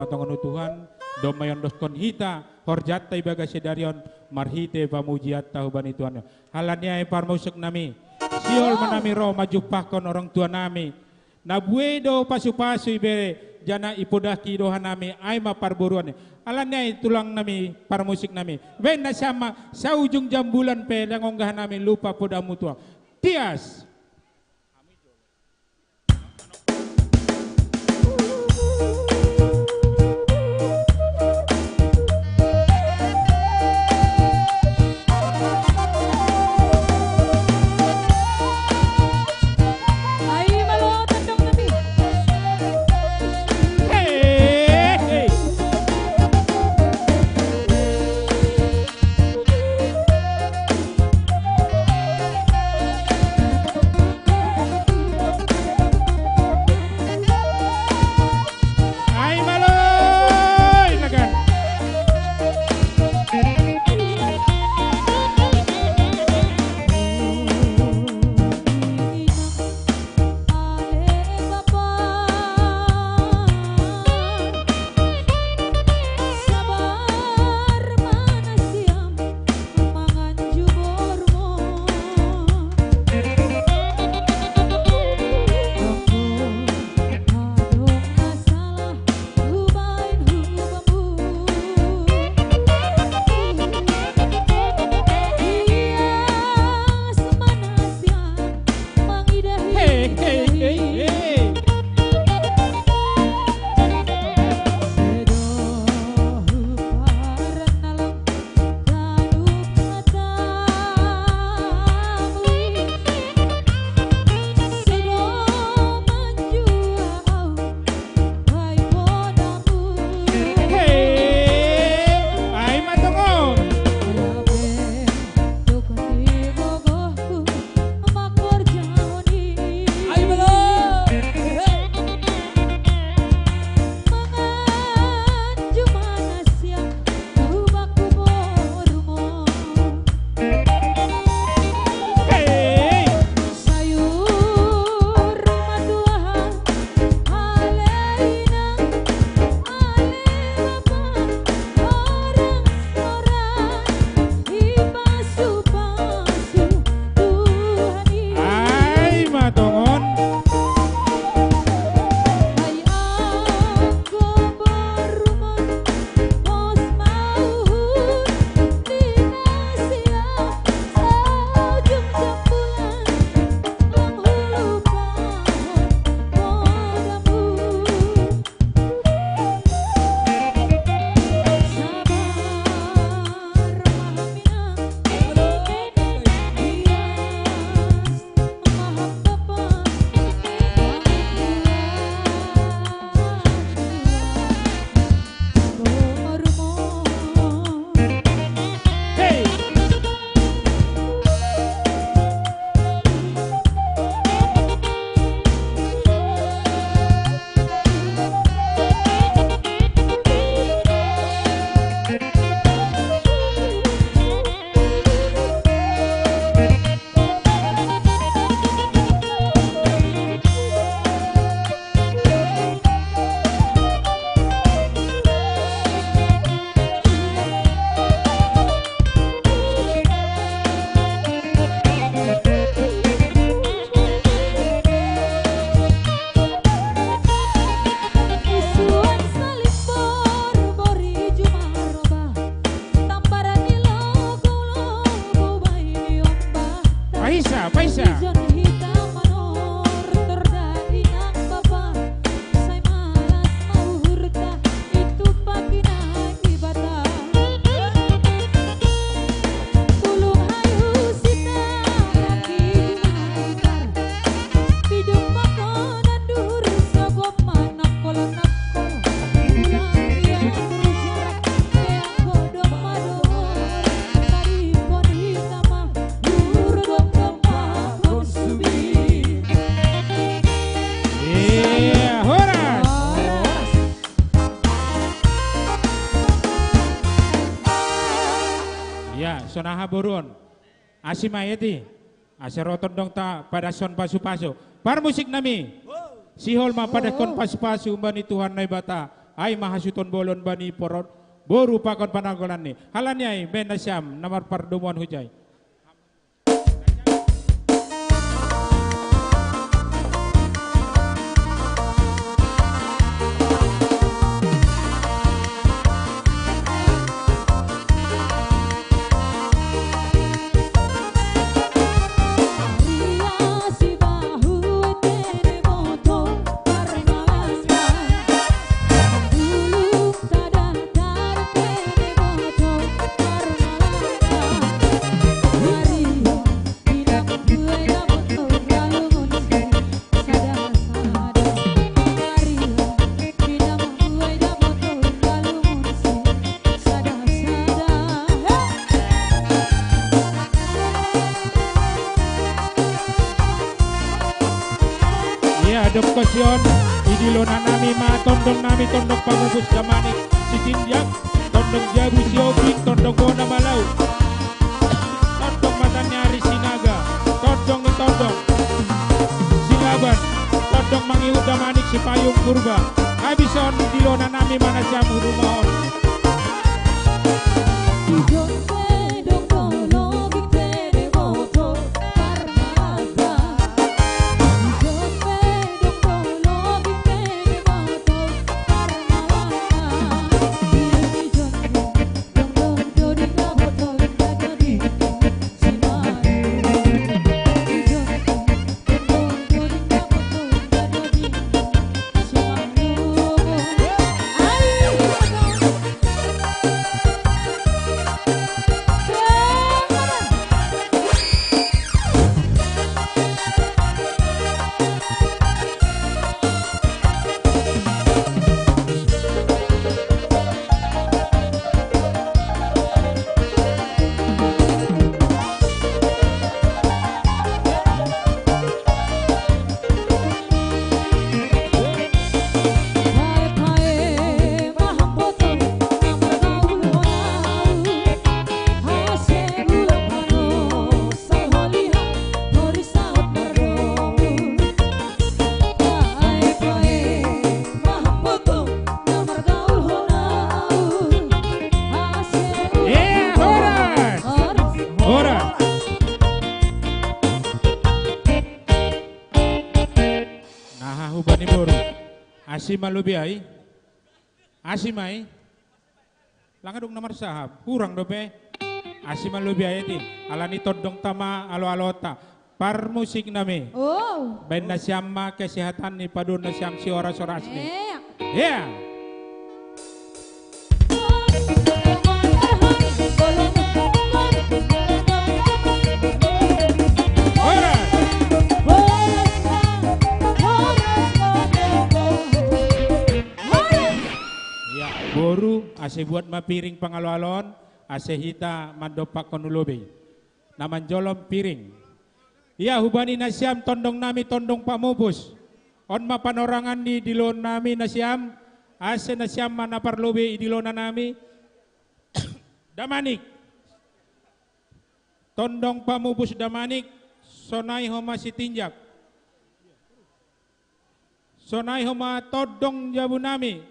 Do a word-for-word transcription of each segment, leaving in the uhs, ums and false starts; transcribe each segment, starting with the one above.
Patongon Tuhan, domma iondoskon hita horjanta di bagasan sadari on, marhite pamujianta hubani Tuhan. Alani i parmusik nami, sihol ma nami ro manjumpangkon orang tua nami. Na bue do pasu-pasu ibere, jala ipodahon do hanami, ai ma parboruon. Alani i tulang nami, parmusik nami. Baen nasiam ma, saujung jambulan pe, dang ongga hanami lupa podamu tulang. Tias. Ai malo, inakan. Ai ma tongon. Paisa, paisa. Ia, horas. Ia, sonaha boruon. Asi ma i ate. Asa ro tondong ta padashon pasu-pasu. Parmusik nami. Sihol ma padashon pasu-pasu hubani Tuhan Naibata. Ai ma hasuhuton bolon bani poro-, boru pakon pananggolanni. Alani ai, baen nasiam na marpardomuan hujai. Ia, dob hosi on, idilona nami ma tondong nami, tondong pamupus Damanik Sitinjak, tondong jabu Sihombing, tondong bona Malau, tondong mata ni ari Sinaga, tondong ni tondong Silaban, tondong mangihut Damanik Sipayung Purba. Habis on, idilona nami ma nasiam tu rumah on. Eh, horas. Horas. Naha hubani boru. Asi ma lobi ai. Asi ma i. Langa dung na marsahap. Hurang dope. Asi ma lobi ai ate. Alani tondong tama alo-alonta. Parmusik nami. Oh. Baen nasiam ma kesehatan ni paduan nasiam si horas-horas ni. Iya. Iya. Horas. Iya, boru, ase buat ma piring pangalo-aloon, ase hita mandompakkon ulobe. Na manjolom piring. Ia hubani nasiam tondong nami tondong pamupus. On ma panorangan ni diloon nami nasiam, ase nasiam ma na parlobei idilona nami. Damanik. Tondong pamupus Damanik, sonai homa Sitinjak. Sonai homa tondong jabu nami,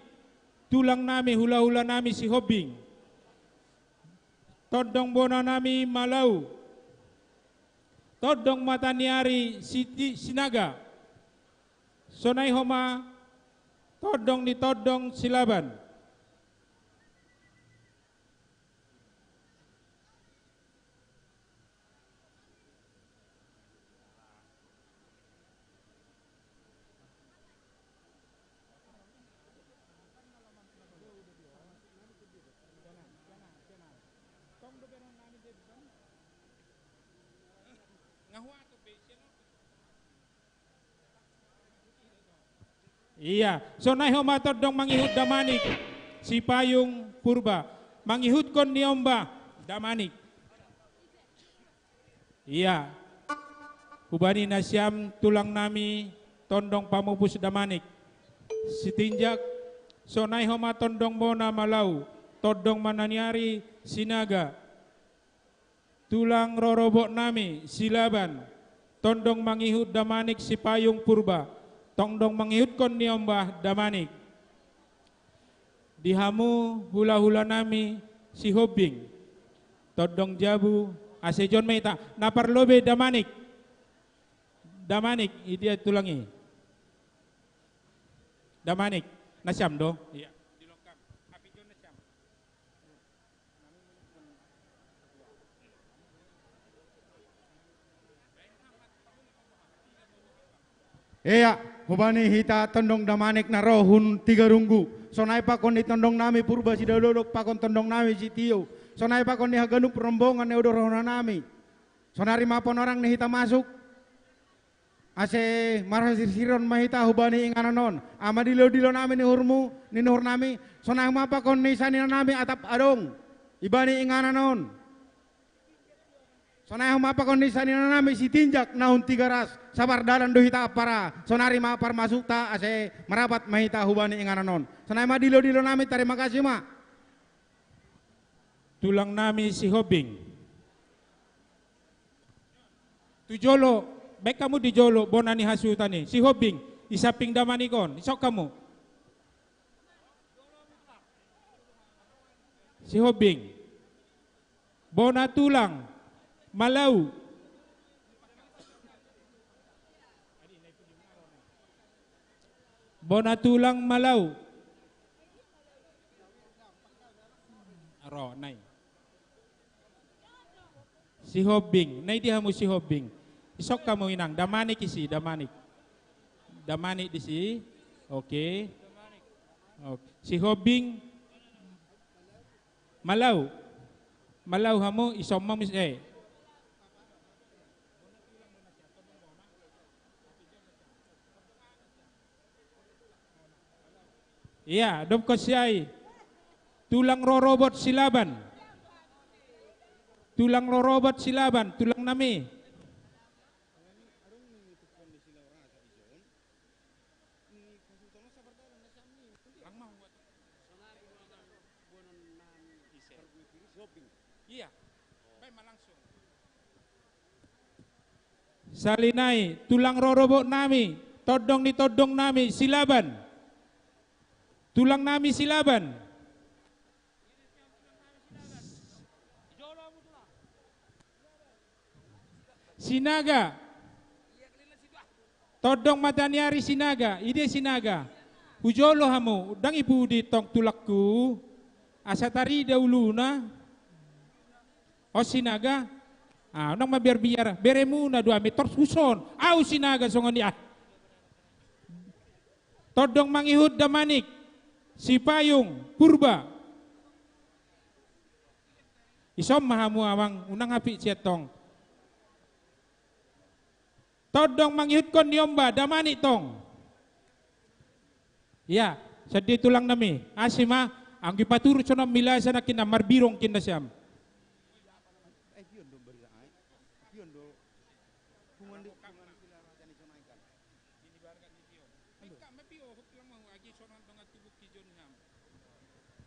tulang nami, hula-hula nami Sihombing. Tondong bona nami Malau. Tondong mata ni ari Siti-, Sinaga. Sonai homa tondong ni tondong Silaban. Ia, sonai homa tondong mangihut Damanik, Sipayung Purba, mangihutkon ni ombah Damanik. Ia, hubani nasiam tulang nami tondong pamupus Damanik, Sitinjak, sonai homa tondong bona Malau, tondong mata ni ari Sinaga, tulang rorobot nami Silaban, tondong mangihut Damanik Sipayung Purba, tondong mangihutkon ni ombah Damanik. Di hamu hulahula nami Sihombing, tondong jabu, asa ijon ma hita. Na parlobei Damanik. Damanik, i dia tulang i? Damanik, nasiam do? Iya. Ia, hubani hita tondong Damanik na ro hun Tigarunggu. Sonai pakon ni tondong nami Purba Sidalolok pakon tondong nami Sitio. Sonai pakon ni haganup rombongan ni odor hona nami. Sonari ma panorang ni hita masuk. Ase marhasirsiron ma hita hubani inganan on. Ama dilo-dilo nami ni uhurmu, ni uhur nami. Sonai ma pakon ni sanina nami Atap Adong. Ibani inganan on. Sonai ma pakon ni sanina nami Sitinjak na hun Tigaras, sabar dalan do hita ampara, sonari ma parmasukta ase marapat ma hita hubani inganan on. Sonai ma dilo-dilo nami, tarima kasih ma. Tulang nami Sihombing. Tu jolo, baen hamu di jolo, bona ni hasuhuton i. Sihombing, di samping Damanik on, isok hamu. Sihombing. Bona tulang, Malau. Bona tulang, Malau. Ro, nai. Sihombing, nai di hamu Sihombing. Isok hamu inang, Damanik isi, Damanik. Damanik disi, oke. Oke. Sihombing, Malau. Malau hamu, isok ma mus-, eh. Ia, dob konsi ai. Tulang rorobot Silaban. Tulang rorobot Silaban, tulang nami. Ia. Baen ma langsung. Sali nai, tulang rorobot nami, tondong ni tondong nami, Silaban. Tulang nami Silaban. Sinaga. Tondong Mataniari Sinaga, i dia Sinaga. Hujolo hamu, ndang i pudi tong tulangku. Asa tarida uluna. O Sinaga. Ah, unang mabiar-biar, beremuna do hami, tor huson. Au Sinaga songon i ah. Tondong mangihut Damanik, Sipayung, Purba. Isok ma hamu amang, unang hape sian tong. Tondong mangihutkon ni omba, Damanik tong. Ia, songon dia tulang nami, asi ma, anggo i paturut songon on milasa nangkin na marbirong kin nasiam.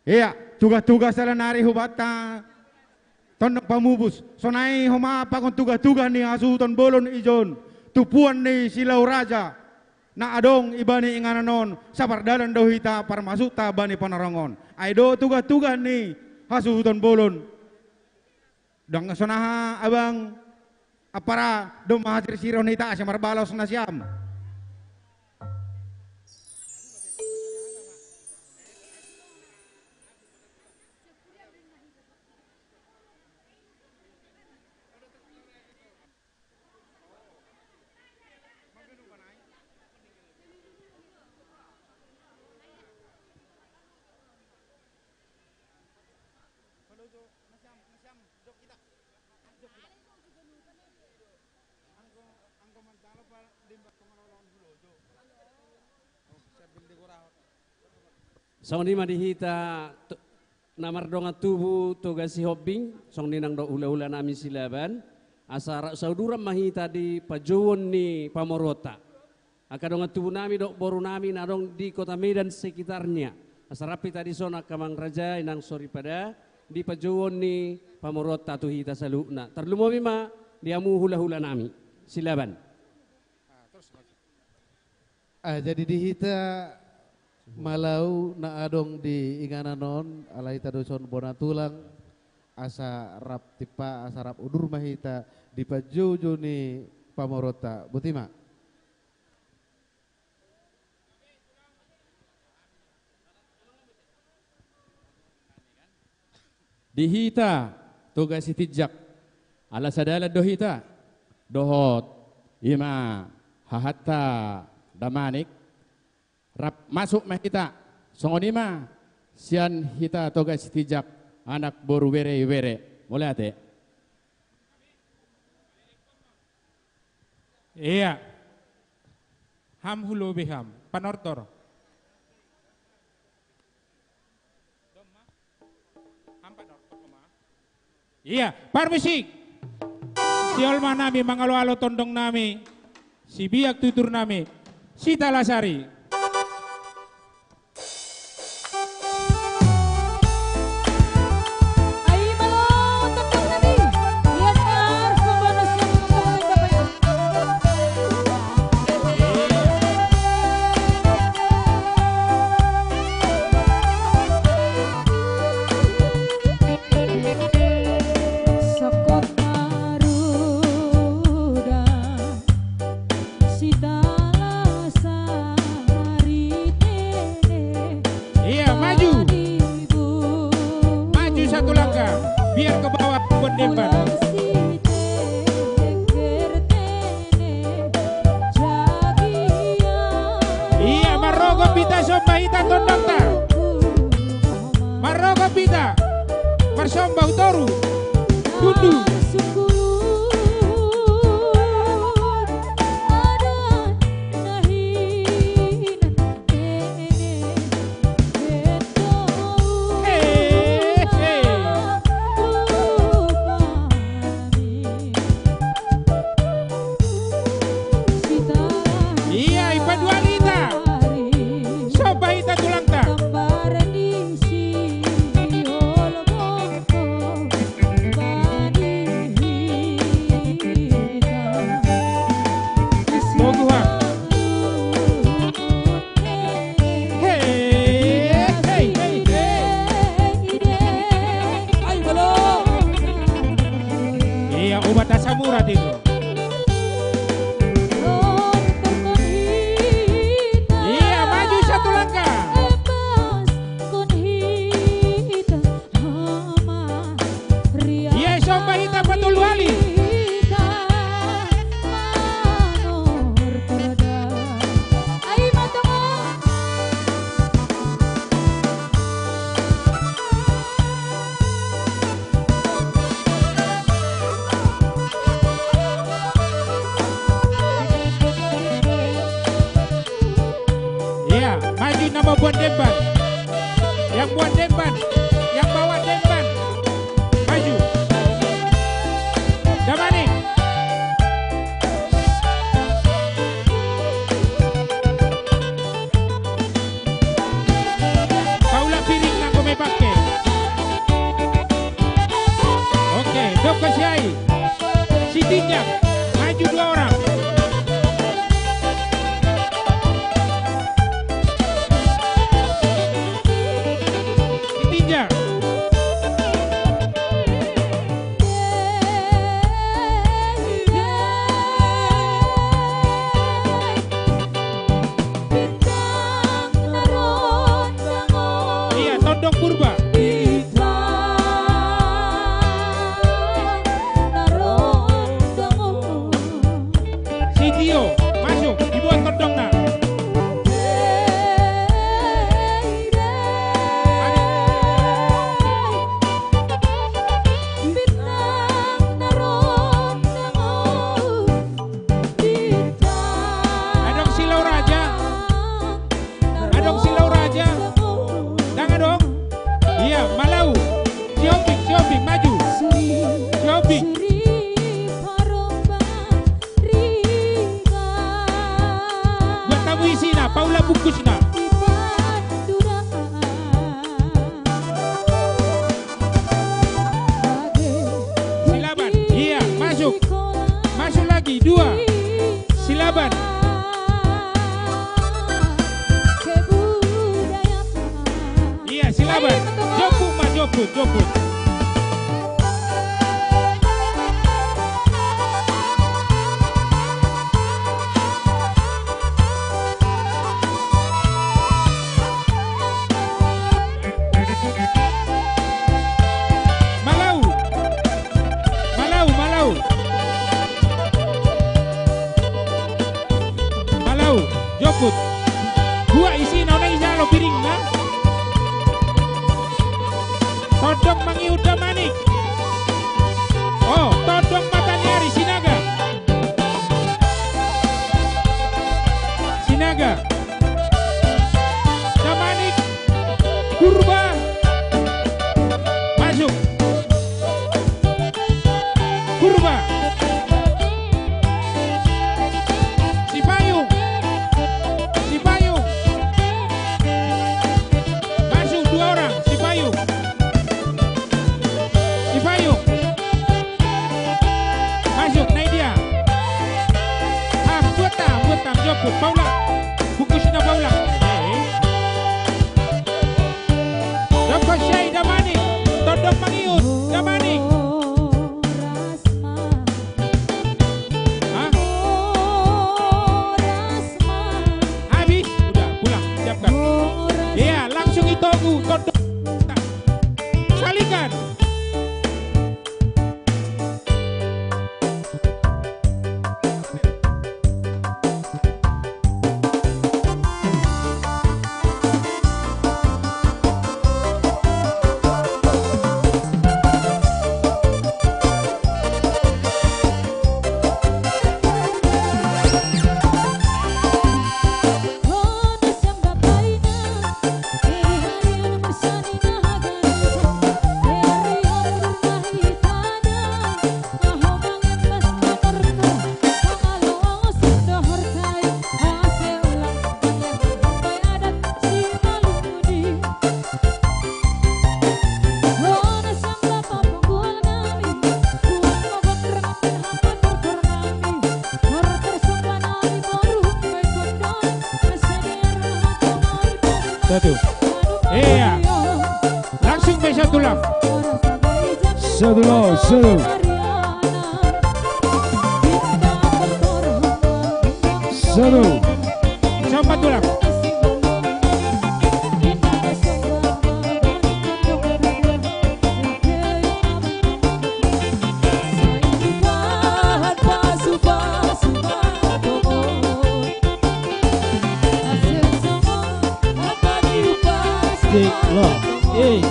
Ia, tugas-tugas sada nari hubanta tondong pamupus, sonai homa pakon tugas-tugas ni hasuhuton bolon ijon, tumpuan ni Silau Raja, na adong ibani inganan on, sabar dalan do hita parmasukta bani panorang on. Ai do tugas-tugas ni hasuhuton bolon. Ndang sonaha abang, ampara, domma hasirsirhon hita ase marbalos nasiam. Songon i ma di hita to-, na mardongan tubu Toga Sihombing, songon i nang dohot hulahula nami Silaban, asa rap sauduran ma hita di panjouon ni pamoruonta. Angka dongan tubu nami dohot boru nami na adong di Kota Medan sekitarnya. Asa rap hita dison angka amang raja, inang soripada, di panjouon ni pamoruonta tu hita saluhutna. Tarlumobi ma di hamu hulahula nami Silaban. Ah, jadi di hita Malau na adong di inganan on, alai tadoshon bona tulang, asa rap tipa, asa rap udur ma hita di panjoujou ni pamoruonta. Boti ma. Di hita Toga Sitinjak, ala sadalan do hita dohot i ma hahanta Damanik, rap masuk ma hita, songon i ma sian hita Toga Sitinjak, anak boru, bere, ibebere. Mauliate. Ia. Ham hulobi ham. Panortor. Ia, parmusik. Siolma nami mangalo-alo tondong nami. Sibiak tutur nami. Sitalasari. Ia, maju. Maju satu langkah. Biar ke bawah, Bon Demban. Ia, marrogot hita, somba hita tondongta. Marrogot hita. Marsomba tu toru. Tundu. Ia, i paduali hita. Somba hita tulangta. Bogu ha. Hei, hei, hei, hei. Ia, obat asam urat itu. Ia, maju satu langkah. Ia, somba hita patoluali. Ia, maju nama Bon Demban. Yang Bon Demban, yang bawa Demban. Maju. Damanik. Paulak piring nanggo me pake. Oke, doko siai. Sitinjak, maju dua orang. Sitinjak. Ia, tondong Purba. Si Tio, masuk, dibuat tondongna. Adong si Lauraja. Adong si Lauraja. Dang adong. Ia, Malau. Si Opik, si Opik, maju. Si Opik. Buat hamu isina, paulak bungkusna. Silaban. Ia, masuk. Masuk lagi, dua. Silaban. Jomput ma, jomput, jomput. Malau. Malau, malau. Malau, jomput. Buat isi na unang ijalo piringna. Tondong mangihut da Manik. Oh, tondong mata ni ari Sinaga. Sinaga. Da Manik. Purba. Masuk. Purba. Sipayung. Sipayung. Masuk dua orang. Sipayung. Sipayung. Masuk, Naidia. Ham, buat ham, buat ham, jomput. Paulak. Bungkusna paulak. Dapot sai da Manik. Tondong mangihut da Manik. Hah? Habis? Udah, pulang. Siapkan. Iya, langsung i Togu. Tondong. Salikan. Satu. Iya. Langsung pe satu lam. Satu lam, satu. Satu. Somba tulang. Cek, lo. Eh.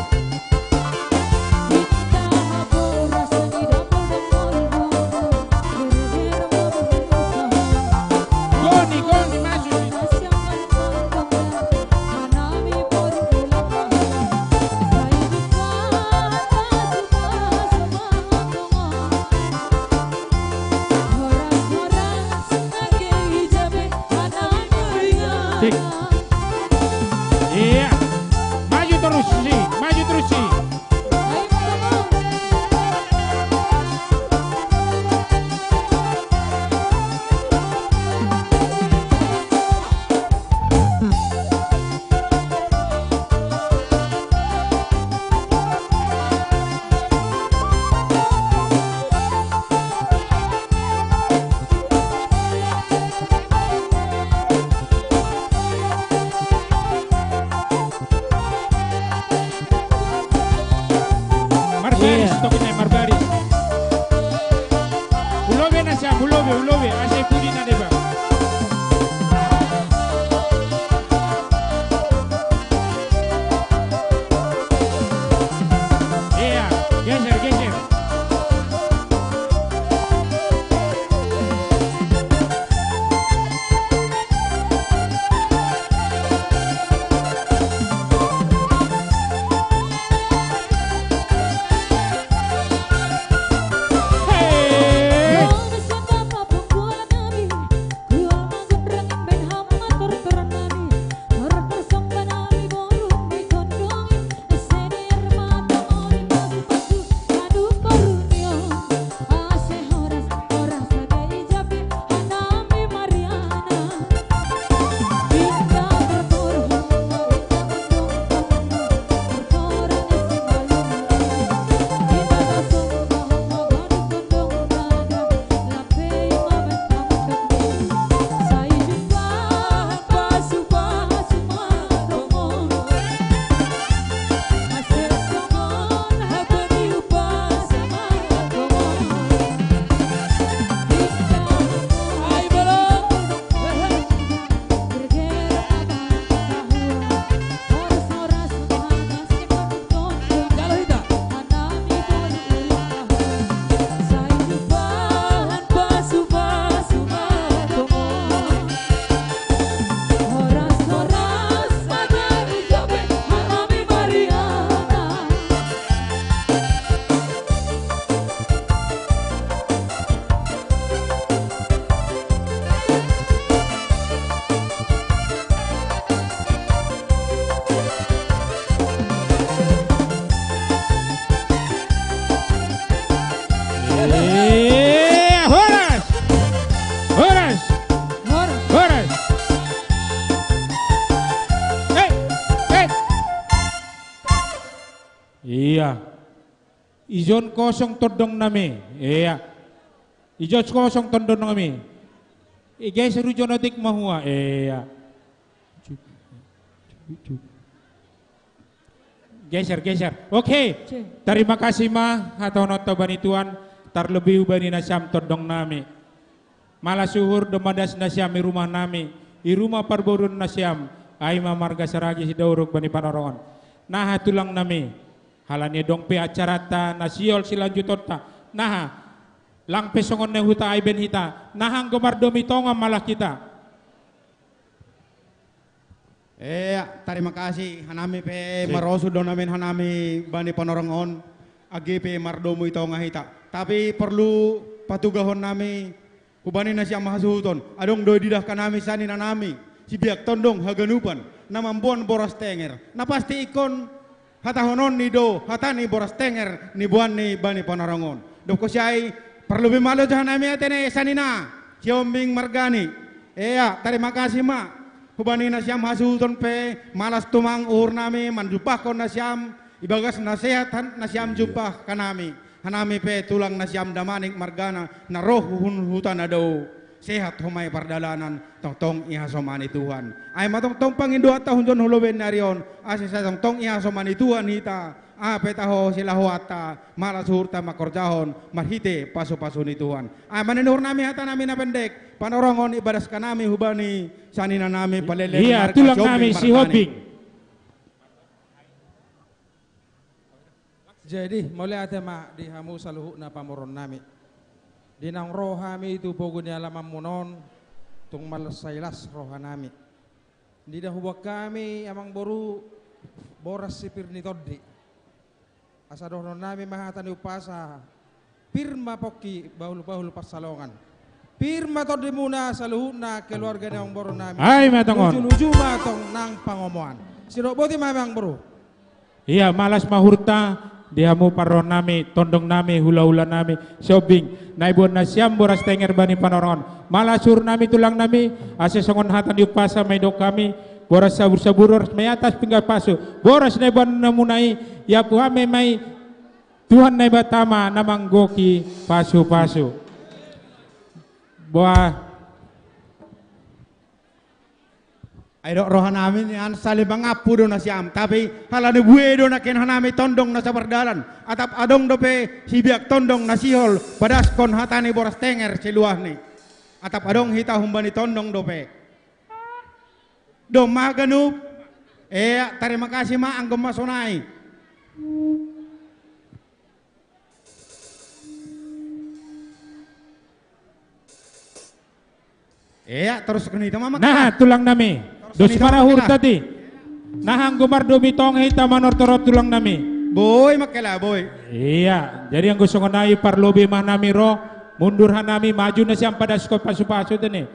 Goni, goni, masuk. Ia. Ijon kosong tondong nami. Ia. Ijon kosong tondong nami. Igeser ujon otik mahua. Ia. Geser, geser. Oke. Cek. Tarima kasih ma hatahononta hubani Tuhan, tarlobi hubani nasiam tondong nami. Malas uhur do mandas nasiam i rumah nami, i rumah parboruon nasiam, ai ma marga Saragi Sidauruk bani Panorongon. Naha tulang nami, halani adong pe acaranta na sihol silanjutonta. Naha, lang pe songon na huta ai ben hita, naha anggo mardomu i tonga malah hita. Ia, tarima kasih, hanami pe. Sip. Marosu do nami hanami bani Panorongon, age pe mardomu i tonga hita. Tapi porlu patugahon nami, hubani nasiam hasuhuton, adong do diida hanami sanina nami, sibiak tondong haganupan, na mamboan boras tenger, na pasti ingkon hatahononni do hata ni boras tenger niboan ni bani Panorongon. Dob hosai, parlobi ma loja hanami ate ni sanina, Sihombing margana. Ia, tarima kasih ma. Hubani nasiam hasuhuton pe, malas tumang uhur nami manjumpahon nasiam, ibagas na sehat han-, nasiam jumpah hanami. Hanami pe tulang nasiam Damanik margana, na ro hun huta na dao. Sehat homa i pardalanan, tongtong ihasomani Tuhan. Ai ma tongtong pangindoanta hunjon hu lobei ni ari on, asa sai tongtong ihasomani Tuhan hita, aha pe taho silahoanta, malas uhurta mangkorjahon, marhite pasupasu ni Tuhan. Ai ma nian uhur nami hata nami na pendek, Panorongon ibagas hanami hubani sanina nami palele. Ia, marga tulang Sihombing nami margana. Sihombing. Jadi, mauliate ma di hamu saluhutna pamoruon nami. Di naung ro hami tu pogu ni alamanmuna on, tung malas sai las roha nami. Diida huboan hami amangboru boras si pir ni tondi. Asa dohonon nami ma hata ni umpasa, pir ma pongki bahulbahul pansalongan. Pir ma tondimuna saluhutna keluarga ni amangboru nami. Ai ma tong on. Luju-luju ma tong nang pangomoan. Sidok boti ma amangboru. Ia, malas ma uhurta di hamu parrohahon nami, tondong nami, hulahula nami, Sihombing, na iboan nasiam boras tenger bani Panorongon. Malas uhur nami tulang nami, asa songon hata ni umpasa ma didok hami, boras sabur-sabur, boras ma i atas pinggan pasu, boras na iboan namuna i, iapuhon hami ma i, Tuhan Naibata ma na manggohi pasupasu. Boa. Ai dok roha nami nian saling mangampu do nasiam, tapi halani bue do nangkin hanami tondong na sapardalan, atap adong dope sibiak tondong na sihol padashon hata ni boras tenger siluahni. Atap adong hita humbani tondong dope. Domma ganup. Ia, tarima kasih ma anggo ma sonai. Ia, torus hita ma. Nah, tulang nami. Dos ma na uhurta i. Nah, anggo mardomu i tonga hita manortor on tulang nami. Boi, mangkela, boi. Ia, jadi anggo songon i parlobi ma nami ro, mundur hanami, maju nasiam padashon pasupasu tene.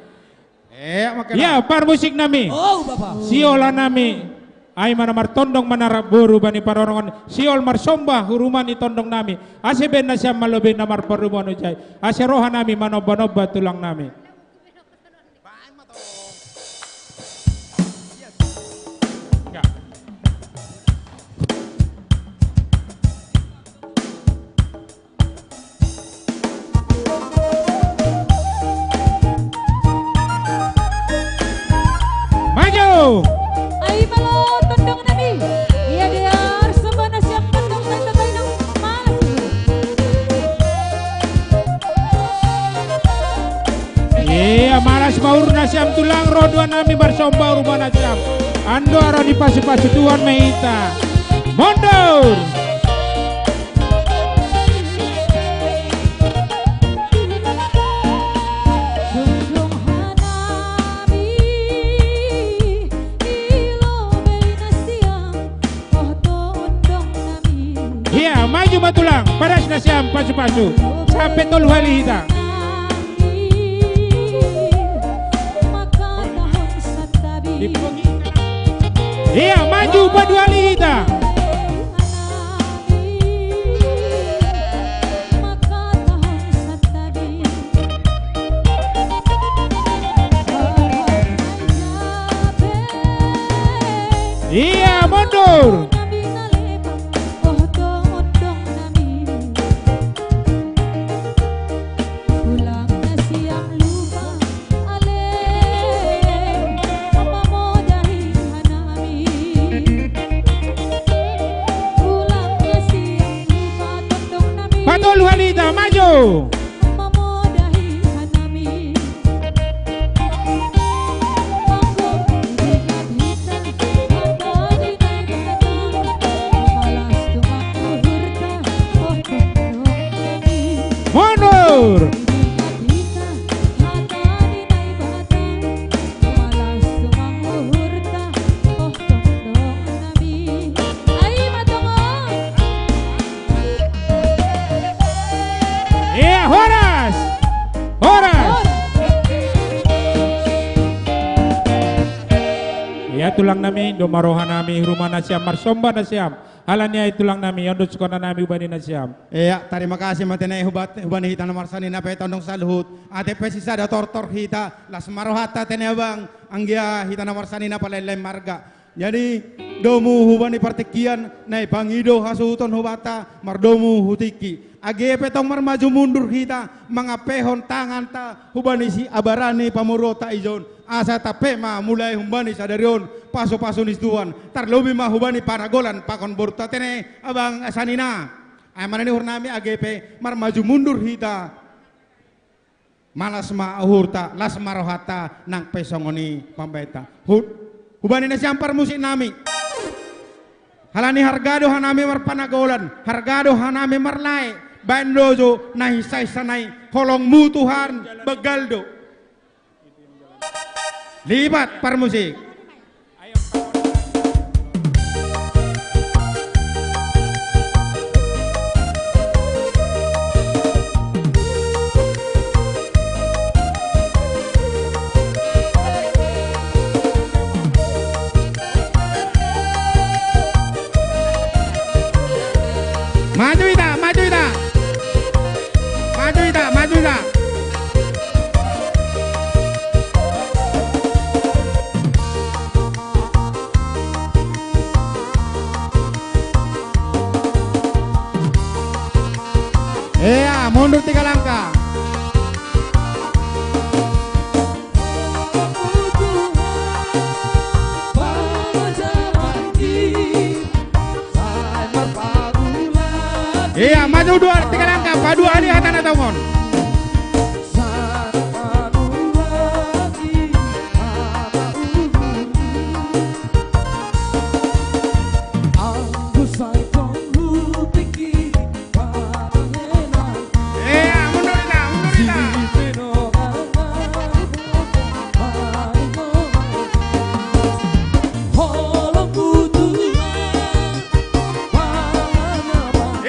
Eh, mangkena. Ia, parmusik nami. Oh, Bapa. Sihol hanami. Ai ma na martondong ma na rap boru bani Panorongon. Sihol marsomba hu ruma ni tondong nami. Asa baen nasiam ma lobei na marparrumuan ujai. Asa roha nami manomba-nomba tulang nami. Maju! Ai malo tondong nami. Ia, dia arsubana siap tondong tanda bainang malas. Ia, malas ma uhur nasiam tulang, ro do hanami marsomba hu ruma nasiam. Andorang dipasupasu Tuhan ma hita. Mundur! Ia, maju ma tulang, padas nasiam pasupasu. Sampe tolu hali hita. Ia, maju, padua hali hita. Ia, mundur. Patolu hali hita, maju. Mamodahi hanami. Manggo diingat hita, hata ni Naibata. Malas tumang uhurta, oh tondong nami. Mundur. Diingat hita, hata ni Naibata. Malas tumang uhurta, oh tondong nami. Ai ma tongon. Ia, horas! Horas! Ia, tulang nami, do ma roha nami, ruma nasiam, marsomba nasiam. Alani ai, tulang nami, on do sukona nami hubani nasiam. Ia, tarima kasih ma tene hubat-, hubani hita na marsanina pe tondong saluhut. Ate pe sisada tortor hita, las ma rohanta tene abang, anggia hita na marsanina palain-lain marga. Jadi, domu hubani partingkian, na i pangido hasuhuton hubanta, mardomu hu tingki. Age pe tong marmaju mundur hita, mangampehon tanganta, hubani si abarani pamoruonta ijon. Asa tampe ma mulai hubani sadari on, pasu-pasu ni Tuhan. Tarlobi ma hubani panagolan, pakon borunta tene, abang sanina. Ai manang ni uhur nami age pe, marmaju mundur hita. Malas ma uhurta, las ma rohanta, nang pe songon i pambaenta. Hu-, hubani nasiam parmusik nami. Alani harga do hanami marpanagolan, harga do hanami marlae, baen do jo na hinsa-hinsa nai, holongmu Tuhan, begal do. Lipat parmusik. Maju hita, maju hita. Maju hita, maju hita. Ia, mundur tiga langkah. Ia, maju dua, tiga langkah, padua hali hata na tongon. Ia, mundur hita, mundur hita.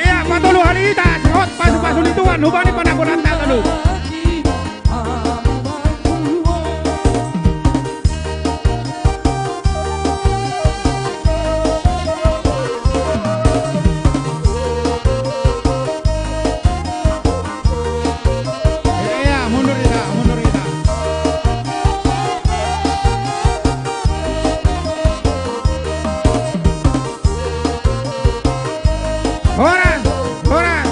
Ia, patolu hali hita, sihot pasu-pasu ni Tuhan, hubani panagolan ta tolu. Ia, mundur hita, mundur hita. Horas, horas.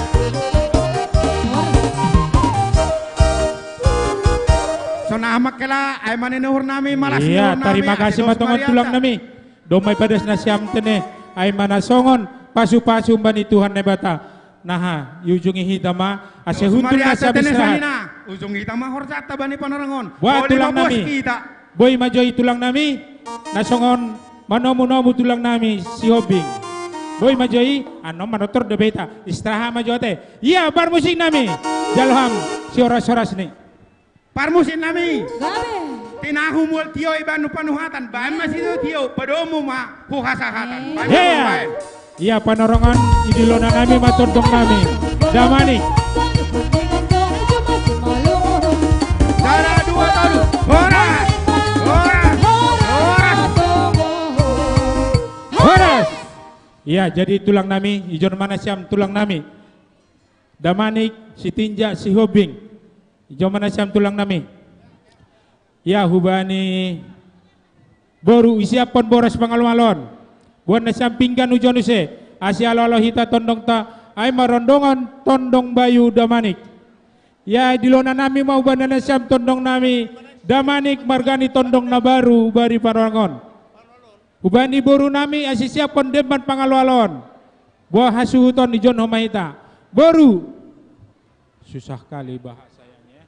Songon i ma hela, ai manang ni uhur nami, malas ni uhur nami, tarima kasih ma tongon tulang nami. Domma ipadas nasiam tene, ai manang songon pasu-pasu bani Tuhan Naibata. Naha, iujungi hita ma, ase hundul nasiam istirahat. Ujungi hita ma horjata bani panorang on. Boa tulang nami. Boi ma jo i tulang nami, na songon manomu-nomu tulang nami Sihombing. Boi ma jo i, annon manortor dope hita, istirahat ma jo ate. Ia, parmusik nami, jalo hamu sihoras-horas ni. Parmusik nami. Gabe. Tinahu mual tio i baen panuhatan, baen ma sitio-tio, padomu ma hu hasahatan. Baen ma baen. Ia, Panorongan, idilona nami ma tondong nami. Damanik. Sada, dua, tolu. Horas. Horas. Horas. Horas. Ia, jadi tulang nami, ijon ma nasiam tulang nami. Damanik, Sitinjak, Sihombing. Ijon ma nasiam tulang nami. Ia, hubani boru, isiaphon boras pangalo-aloon. Boan nasiam pinggan ujon use, asa alo-alo hita tondongta, ai ma rondongan tondong bayu Damanik. Ia, idilona nami ma hubani nasiam tondong nami Damanik, marga ni tondong na baru bari Panorongan. Hubani boru nami, asa isiaphon demban pangalo-aloon. Boa hasuhuton, ijon homa hita. Boru, Susah kali bahasanya.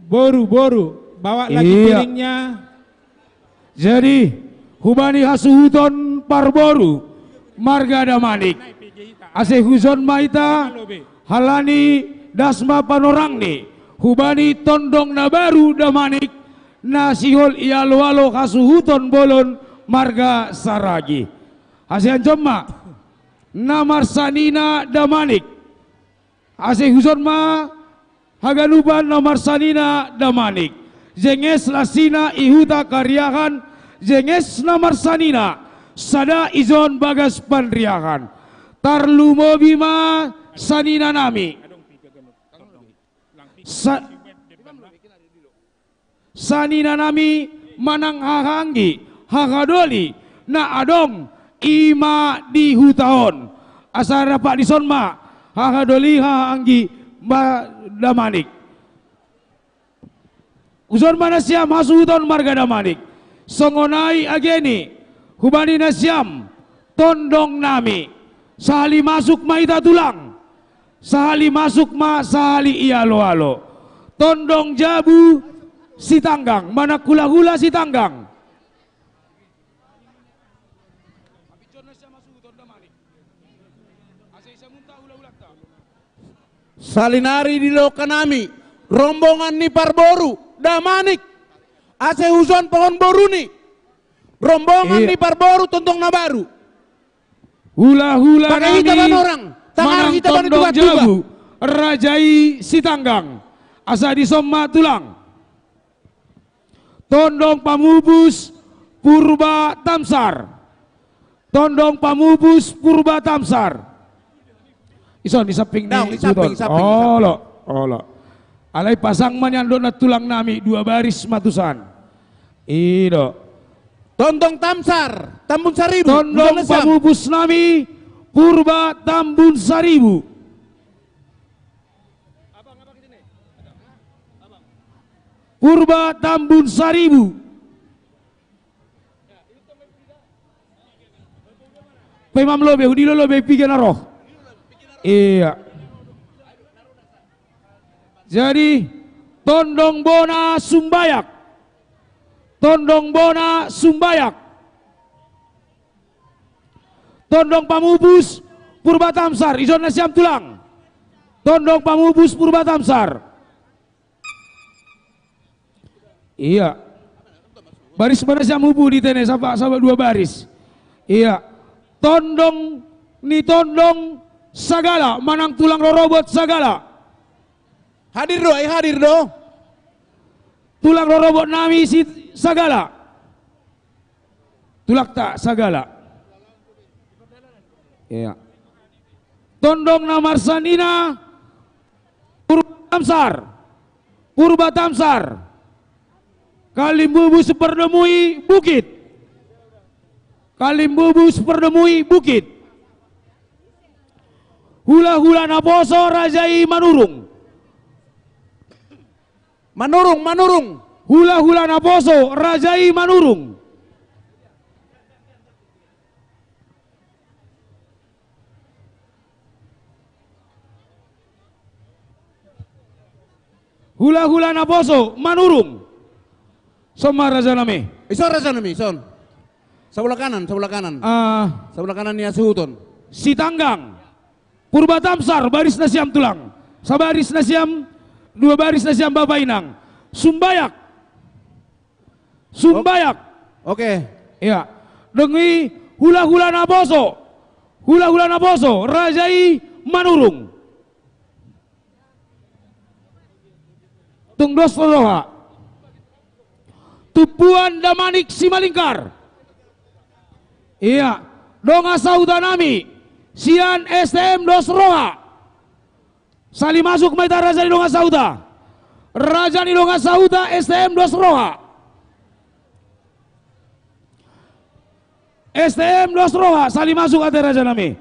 Boru, boru, bawa lagi. Iya. Piringnya. Jadi, hubani hasuhuton parboru marga Damanik. Ase hujou ma hita, halani das ma panorangni, hubani tondong na baru Damanik, na sihol ialoalo hasuhuton bolon marga Saragi. Ase hujou ma, na marsanina Damanik. Ase hujou ma haganupan na marsanina Damanik. Jenges lansina i huta Kariahan, jenges na marsanina, sada ijon bagas panriahan. Tarlumobi ma saninanami. Sa- Saninanami manang hahaanggi, hahadoli, na adong i ma di huta on. Asa rap dison ma, hahadoli, hahaanggi, ma Damanik. Hujou ma nasiam hasuhuton marga Damanik. Songon i age ni, hubani nasiam, tondongnami. Sahali masuk ma hita tulang. Sahali masuk ma, sahali ialoalo. Tondong jabu Sitanggang, manang hulahula Sitanggang. Salinari di lokanami, rombongan ni parboru Damanik. Ase hujou pohon boruni. Rombongan, iya, ni parboru tondong na baru. Hulahula nami manang tondong jabu, raja i Sitanggang. Asa dison ma tulang. Tondong pamupus Purba Tamsar. Tondong pamupus Purba Tamsar. Ison, di samping ni, di samping, samping. Olo, olo. Alai pasang ma nian dohot tulangnami, dua baris ma tusan. I do. Tondong Tamsar, Tambun Saribu. Tondong pamupusnami, Purba Tambun Saribu. Purba Tambun Saribu. Pe mam lobe, hudilo lobe piga na ro. Iya. Jadi, tondong bona Sumbayak. Tondong bona Sumbayak. Tondong pamupus Purba Tamsar, ijon nasiam tulang. Tondong pamupus Purba Tamsar. Iya. Baris ma nasiam hubu di tene, saba, saba dua baris. Iya. Tondong ni tondong Sagala, manang tulang rorobot Sagala. Hadir do, ai hadir do. Tulang rorobotnami si Sagala. Tulangta Sagala. Iya. Tondong na marsanina Purba Tamsar. Purba Tamsar. Kalimbubu Supardomui Bukit. Kalimbubu Supardomui Bukit. Hulahula Naposo raja i Manurung. Manurung, Manurung. Hulahula Naposo raja i Manurung. Hulahula Naposo Manurung. Ison ma rajanami. Ison rajanami, ison. Sabola kanan, sabola kanan. Ah. Sabola kanan ni hasuhuton. Sitanggang. Purba Tamsar, baris nasiam tulang. Sabaris nasiam, dua baris nasiam bapa inang. Sumbayak. Sumbayak. Oke. Iya. Dung i hulahula Naposo. Hulahula Naposo, raja i Manurung. Tung dos roha. Tumpuan Damanik Simalingkar. Iya. Dongan sahutanami. Sian S T M dos roha. Sali masuk ma hita raja ni dongan sahuta. Raja ni dongan sahuta S T M dos roha. S T M dos roha, sali masuk ate rajanami.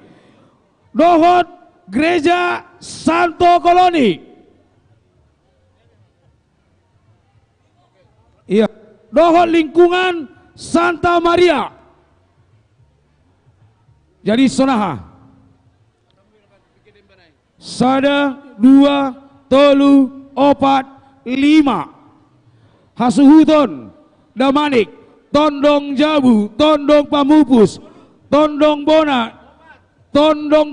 Dohot Gereja Santo Koloni. Iya. Dohot lingkungan Santa Maria. Jadi sonaha. Sada, dua, tolu, opat, lima. Hasuhuton, Damanik, Tondong Jabu, Tondong Pamupus, Tondong Bona, Tondong,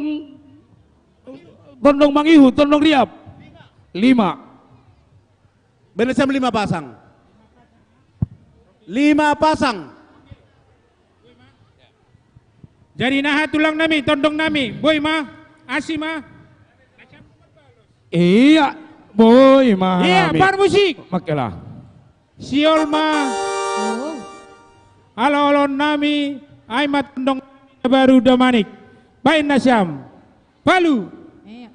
Tondong Mangihut, Tondong Riap. Lima. Baen nasiam lima pasang. Lima pasang. Jadi naha tulang nami, tondong nami, boi ma, asi ma. Iya, boi ma. Iya, hami. Parmusik. Makela. Siol ma. Olo-olon nami, ai ma tondong nami na baru Damanik. Baen nasiam. Palu. Iya.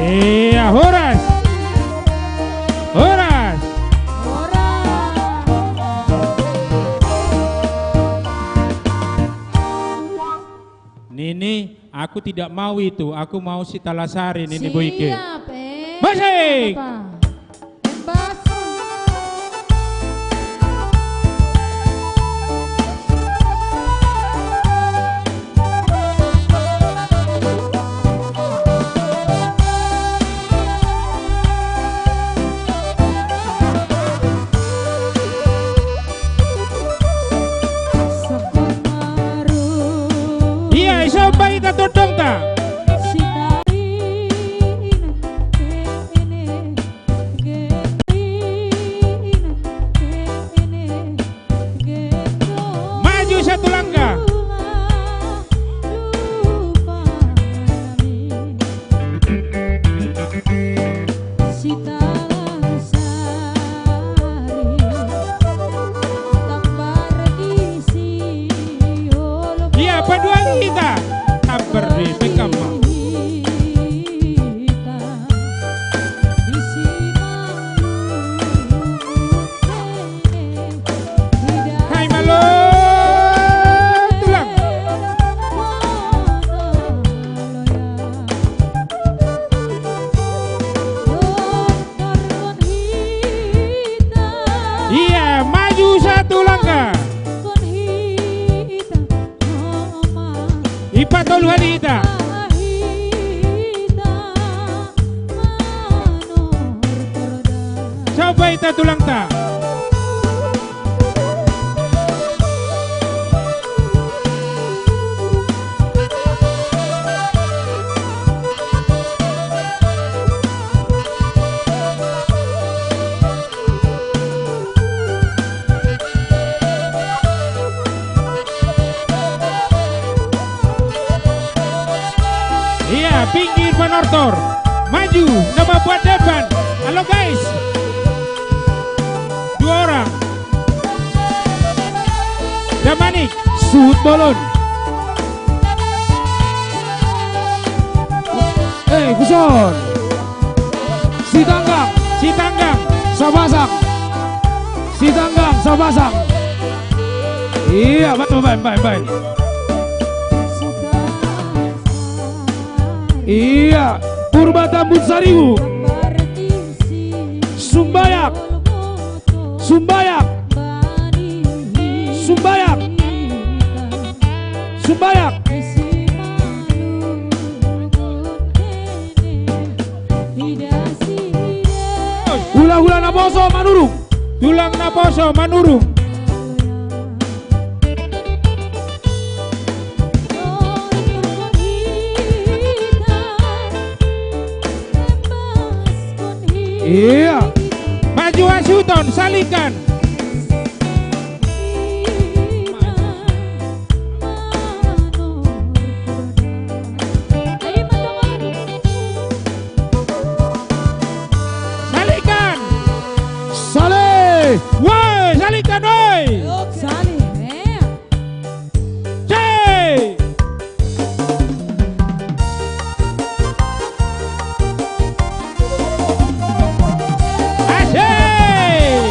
Iya, horas. Horas. Horas. Nini, aku tidak mau itu, aku mau si Talasari, nini boike. Siap, eh. Musik! Apa? Embas. Iya, isomba hita tondongta. Maju satu langkah. Iya, paduan hita. Tambar di pekam. Hai malo tulang. Iya, maju satu langkah. Ipatolu hali hita. Somba hita tulangta. Iya, pinggir panortor. Maju, nama buat depan. Halo, guys. Dua orang. Damanik. Suhut bolon. Eh, Guson. Sitanggang. Sitanggang. Sapasang. Sitanggang, sapasang. Iya, baen, baen, baen, baen. Iya, Purba Tambun Saribu. Sumbayak. Sumbayak. Sumbayak. Sumbayak. Hulahula naposo Manurung. Tulang naposo Manurung. Iya. Maju hasuhuton, salingkan. Salingkan. Salih. Woi, salingkan, woi. Salih, eh. Cek. Asik.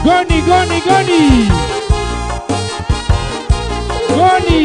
Goni, goni, goni. Goni.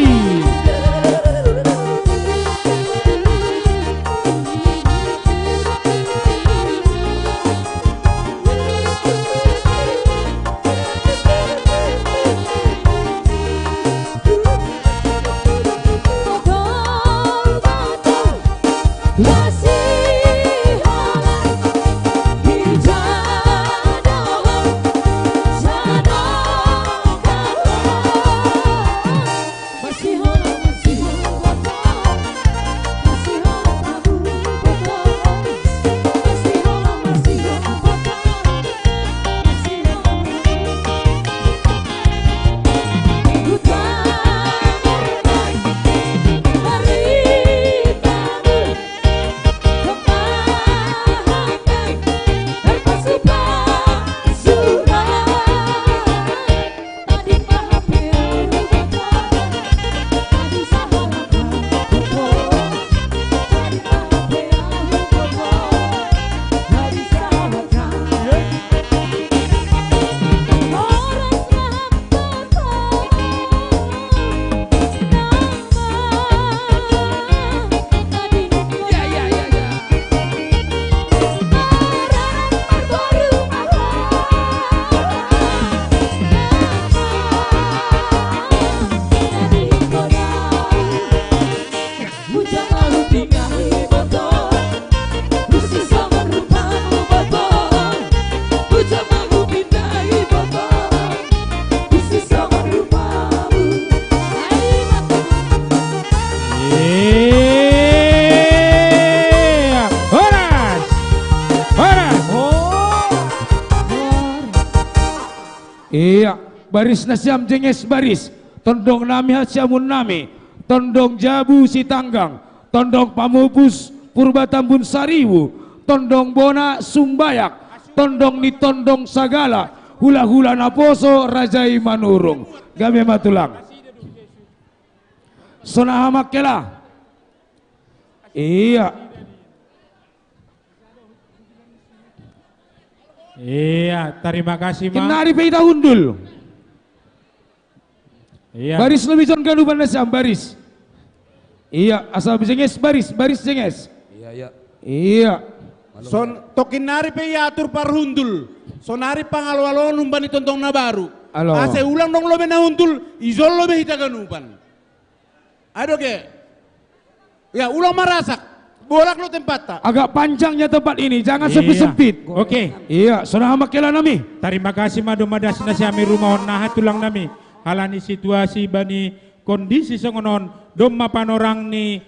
Iya. Horas. Horas. Iya. Baris nasiam Jenges Baris. Tondong nami hasiamun nami. Tondong Jabu Sitanggang. Tondong Pamupus Purba Tambun Saribu. Tondong Bona Sumbayak. Tondong ni tondong sagala. Hulahula naposo raja i Manurung. Gabe ma tulang. Sonaha ma hela. Iya. Iya, tarima kasih ma. Kinnari pe hita hundul. Iya. Baris lobi jon ganupan nasiam, baris. Iya, asa Jenges, baris, baris Jenges. Iya, iya. Iya. Son, tongkin nari pe ia atur parhundul. Sonari pangaloaloon umbahen tondong na baru. Alo. Asa ulang dong lobi na hundul, ijon lobi hita ganupan. Adoke. Ya, ulang marasak. Bolak lo tempatta. Agak panjangnya tempat ini, jangan sempit-sempit. Oke. Iya, sonaha ma hela nami. Tarima kasih ma domma das nasiam i rumaon na tulang nami. Alani situasi bani kondisi songon on, domma panorang ni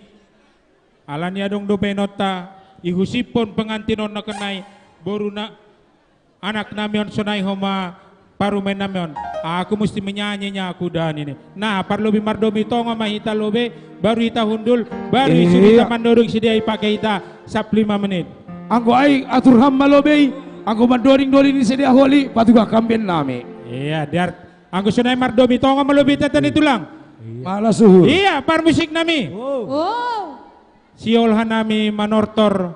alani adong dope inonta, ihusipon pengantin on na kenai, boru na, anak nami on sonai homa parumaen nami on. Aku musti menyanyi nya aku da nini. Nah, parlobi mardomi tonga ma hita lobi, baru hita hundul, baru isi hita mandoding sidia i pake hita sap lima menit. Anggo ai atur ham ma lobi, anggo mandoding-doding ni sidia holi, patugah hambin nami. Iya, diar. Anggo sonai mardomi tonga ma lobi hita tani tulang. Malas uhur. Iya, parmusik nami. Siolha nami manortor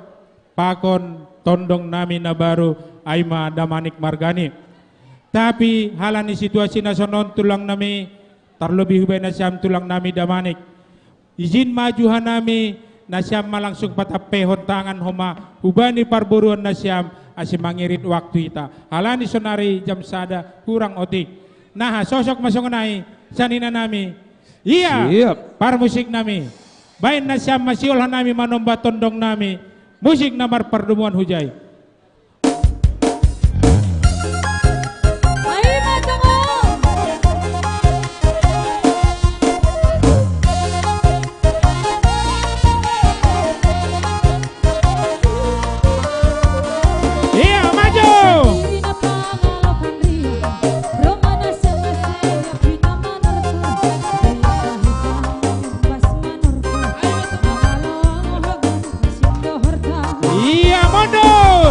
pakon tondong nami na baru, ai ma Damanik margani. Tapi alani situasi na songon on tulang nami, tarlobi hubaen nasiam tulang nami Damanik. Izin ma juha nami, nasiam ma langsung patampehon tangan homa hubani parboruon nasiam, asa mangirit waktu hita. Alani sonari jam sada hurang otik. Nah, sosok ma songon ai, sanina nami. Iya, parmusik nami. Baen nasiam ma siolha nami manomba tondong nami. Musik na marpardomuan hujai. Iya, maju. Iya, mundur.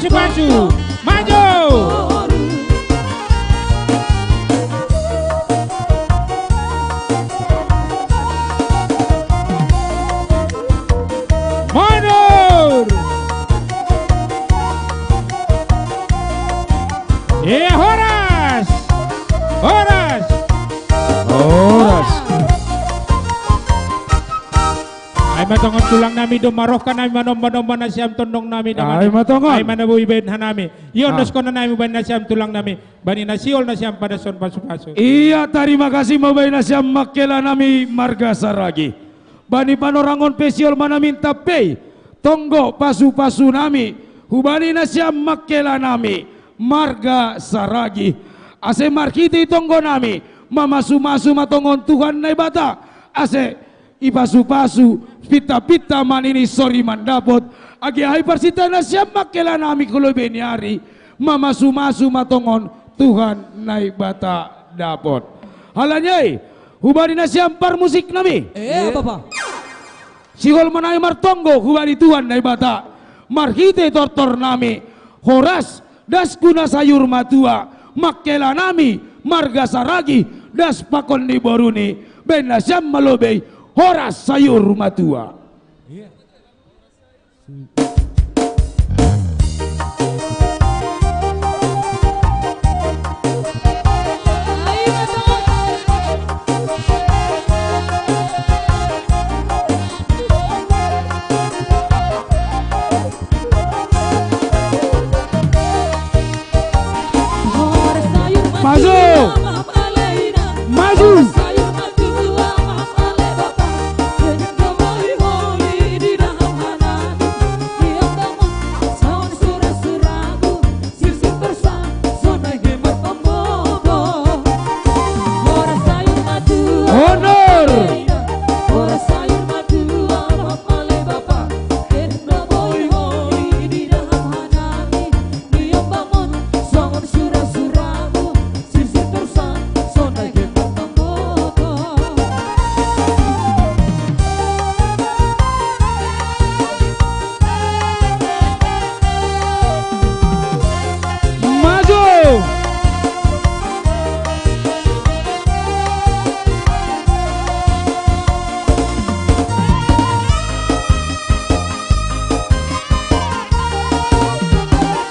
Pasu, maju. Mundur. Iya, horas. Horas. Horas. Ai ma tongon tulang nami, domma roha nami manomba-nomba nasiam tondong nami. Ai ma tongon. Ai ma na boi baen hanami. Ia, ah, ondoskon nami baen nasiam tulang nami. Bani na sihol nasiam padashon pasu-pasu. Ia, tarima kasih ma baen nasiam mangkela nami marga Saragi. Bani panorangon pe sihol ma nami, tape i tonggo pasu-pasu nami hubani nasiam mangkela nami marga Saragi. Ase marhite tonggo nami mamasu-masu ma tongon Tuhan Naibata. Ase i pasu-pasu, pinta-pinta ma ninna sori mandapot. Age aha i parsinta nasiam mangkela nami halobe ni ari, mamasu-masu ma tongon Tuhan Naibata dapot. Alani i, hubani nasiam parmusik nami. Iya, Bapa. Sihol ma nami martonggo hubani Tuhan Naibata. Marhite tortor nami, horas, das guna sayur matua, mangkela nami marga Saragi, das pakon ni boruna, baen nasiam ma lobe i, horas sayur matua. Maju! Maju! Honor! Maju!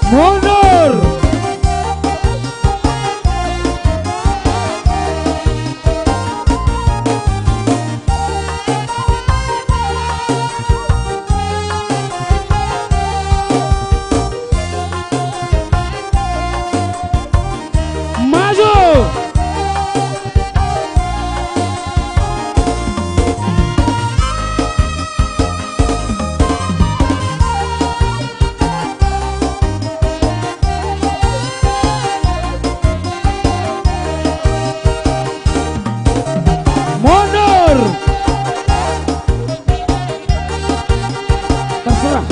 Mundur! Maju! Mundur! Terserah.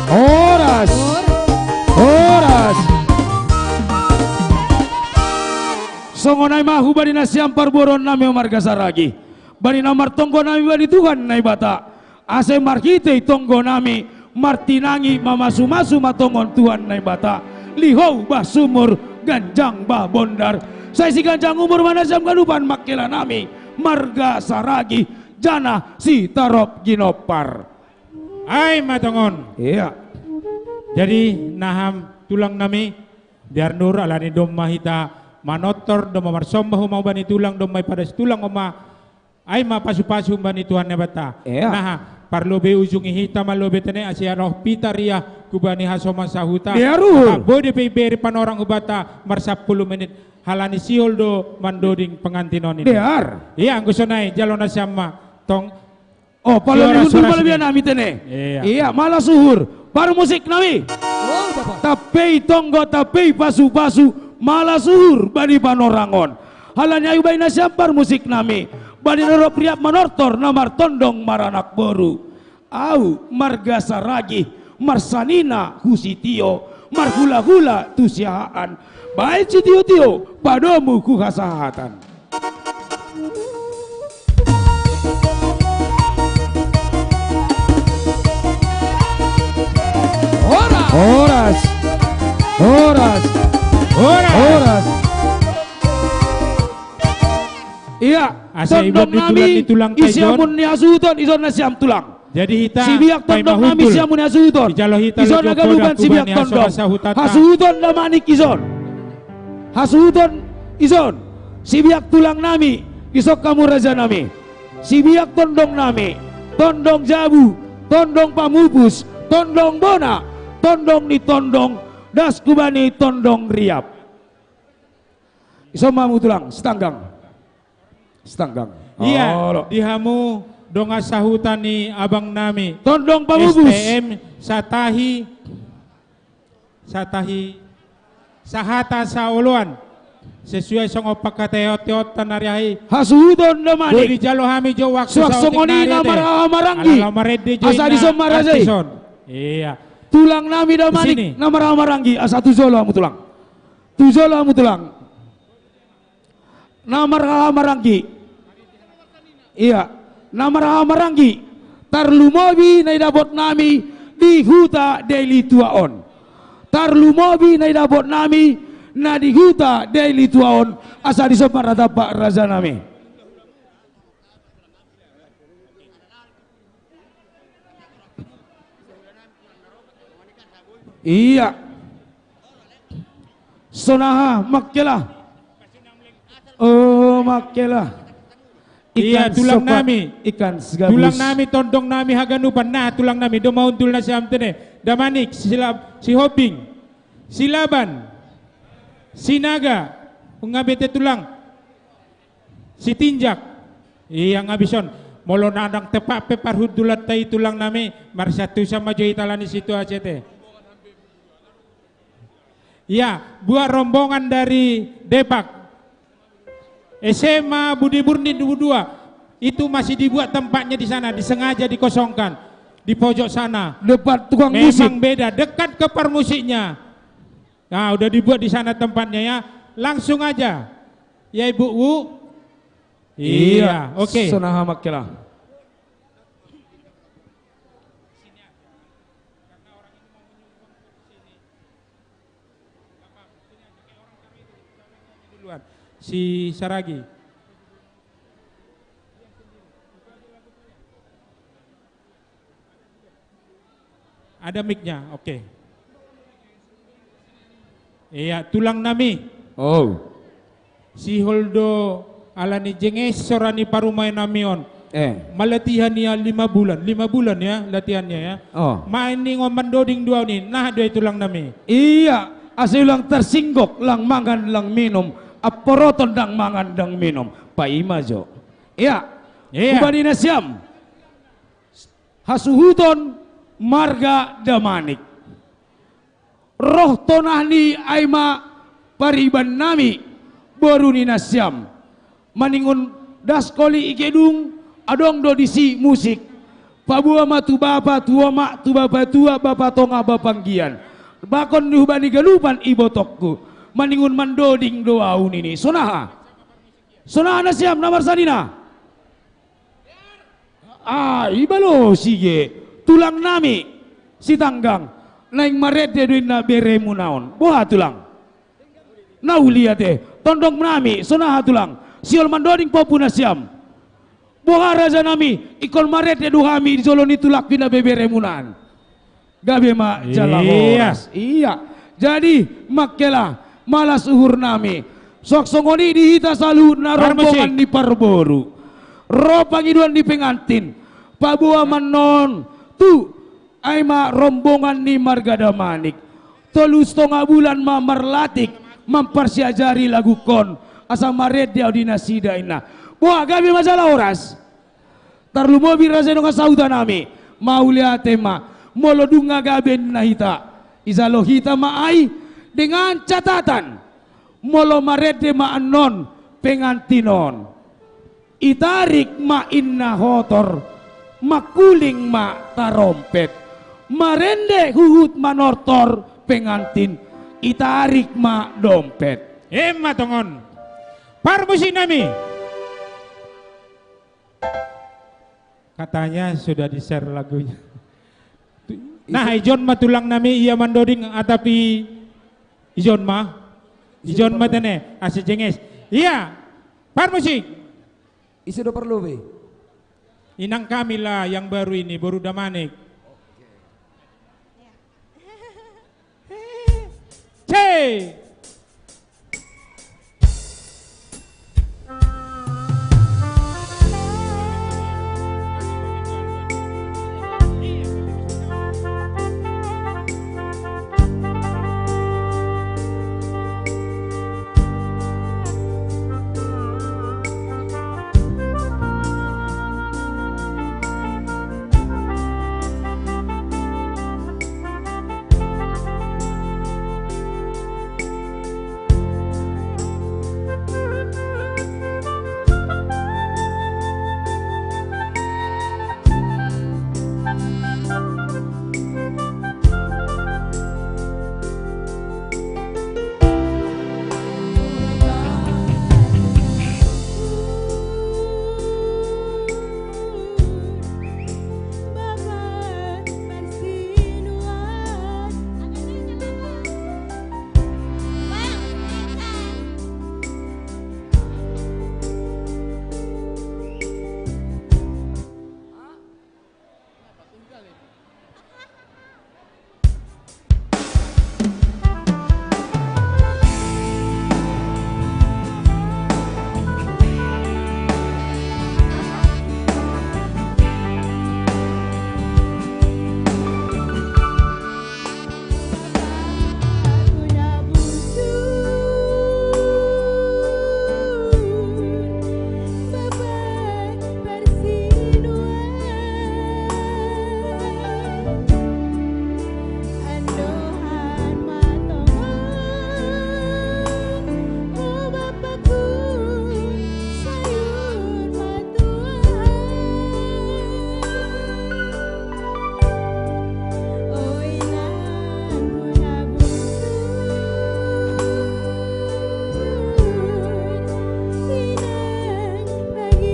Horas. Horas. Songon i ma hubani nasiam parboruon nami marga Saragi. Bani na martonggo nami bani Tuhan Naibata. Ase marhite tonggo nami martinangi mamasu-masu ma tongon Tuhan Naibata. Lihou bah sumur, ganjang bah bondar. Sai siganjang umur ma nasiam ganupan mangkela nami marga Saragi, janah sitarop ginompar. Ai ma tongon. Iya. Jadi naham tulang nami, biar nur alani domma hita manortor, domma marsomba homa hubani tulang, domma ipadas tulang homa. Ai ma pasu-pasu bani Tuhan Naibata. Iya. Naha, parlobei ujungi hita ma lobe tene ase ro hita riah hubani hasoman sahuta. Iya, ruhut. Boi dope ibere panorang hubata marsampulu menit. Alani sihol do mandoding pengantin on i. Dear. Iya, anggo sonai jalo nasiam ma tong. Oh, pala sihol ni mundur suara pala sini. Biar nami tene. Iya. Iya, mala suhur. Parmusik nami. Oh, Bapa. Tape i tonggo, tape i pasu-pasu, mala suhur bani panorang on. Alani i ahu baen nasiam parmusik nami. Bani na dob riap manortor na martondong maranak boru. Ahu marga Saragi, marsanina hu sitio, marhula-hula tu siahaan. Baen sitio-tio padomu hu hasahatan. Horas. Horas. Horas. Horas. Iya, asa tondong nami, siamun ni hasuhuton, ison nasiam tulang. Jadi hita, sibiak tondong nami, siamun ni hasuhuton, ison na galupan sibiak tondong. Hasuhuton damanik ison. Hasuhuton ison. Sibiak tulang nami, ison hamu raja nami. Sibiak tondong nami, tondong jabu, tondong pamupus, tondong bona, tondong ni tondong, das hubani tondong riap. Ison ma hamu tulang, sitanggang. Sitanggang. Iya, di hamu dongan sahuta ni abang nami. Tondong pamupus. S T M, satahi, satahi, sahata saoloan. Sesuai songon pangkataion-taion ta na ri ai. Hasuhuton damanik. Boi dijalo hami jo waktu saotik na ri ai. Suang songon i na marhaha maranggi. Asa dison ma raja i. Iya. Tulang nami damanik na marhaha maranggi. Asa tu jolo hamu tulang. Tu jolo hamu tulang. Na marhaha maranggi. Iya. Na marhaha maranggi. Tarlumobi na didapot nami di huta Deli Tua on. Tarlumobi na didapot nami na di huta Deli Tua on. Asa dison ma raja nami. Iya. Sonaha mangkela. O mangkela. Iya, tulang nami. Ikan segabus. Tulang nami, tondong nami haganupan. Nah, tulang nami, do ma hundul nasiam tene. Damanik, Sila-, Sihombing, Silaban, Sinaga, nunga bete tulang. Sitinjak. Iya, nga bison. Molo na ndang tepat pe parhundulanta i tulang nami, marsiantusan ma jo hita alani situasi ate. Iya, buat rombongan dari Depak. S M A Budi Murni dua. Itu masih dibuat tempatnya di sana, disengaja dikosongkan. Di pojok sana. Depan tukang musik. Memang beda, dekat ke parmusiknya. Nah, udah dibuat di sana tempatnya ya. Langsung aja. Ya, Ibu, Bu. Iya, oke. Sonaha mangkela. Si Saragi. Ada mic-nya, oke. Iya, tulang nami. Oh. Sihol do alani jenges sora ni parumaen nami on. Eh. Malatihan ia lima bulan, lima bulan ya latihannya ya. Oh. Maningon mandoding do au ni, nah do i tulang nami. Iya, asa unang tarsinggok, lang mangan, lang minum, amporoton ndang mangan, ndang minum. Paima jo. Iya. Iya. Hubani nasiam. Hasuhuton marga Damanik. Roh tonah ni ai ma pariban nami, boru ni nasiam. Maningon das koli i gedung, adong do disi musik. Paboa ma tu bapa, tu omak, tu bapa tua, bapa tonga, bapa anggian. Bakon ni hubani ganupan ibotongku. Maningon mandoding do au nini. Sonaha. Sonaha nasiam na marsanina. Ah, ibalo sige. Tulang nami. Sitanggang. Naeng marende do inna beremuna on. Boha tulang. Na uli ate. Tondong nami. Sonaha tulang. Sihol mandoding pahompu nasiam. Boha raja nami. Ingkon marende do hami di jolo ni tulangku inna beberemuna an. Gabe ma jala horas. Iya. Jadi, mangkela, malas uhur nami. Suang songon i di hita saluhutna rombongan ni parboru. Ro pangidoan ni pengantin. Paboa ma annon tu ai ma rombongan ni marga Damanik. Tolu stonga bulan ma marlatik, mamparsiajari laguhon. Asa marende au di nasida inna. Boha gabe ma jala horas. Tarlumobi raja dongan sahuta nami, mauliate ma, molo dung nga gabe ninna hita, ijalo hita ma ai, dengan catatan, molo marende ma annon pengantin on. Itarik ma inna hotor, mangkuling ma tarompet, marende huhut manortor pengantin, itarik ma dompet. Emma tongon. Parmusik nami. Katanya sudah di-share lagunya. Tu-, Nah, ijon ma tulang nami ia mandoding atapi ijon ma. Ijon ma tene, asa jenges. Ia, parmusik. Ise do parlobi? Inang kami lah yang baru ini, boru Damanik. Cek.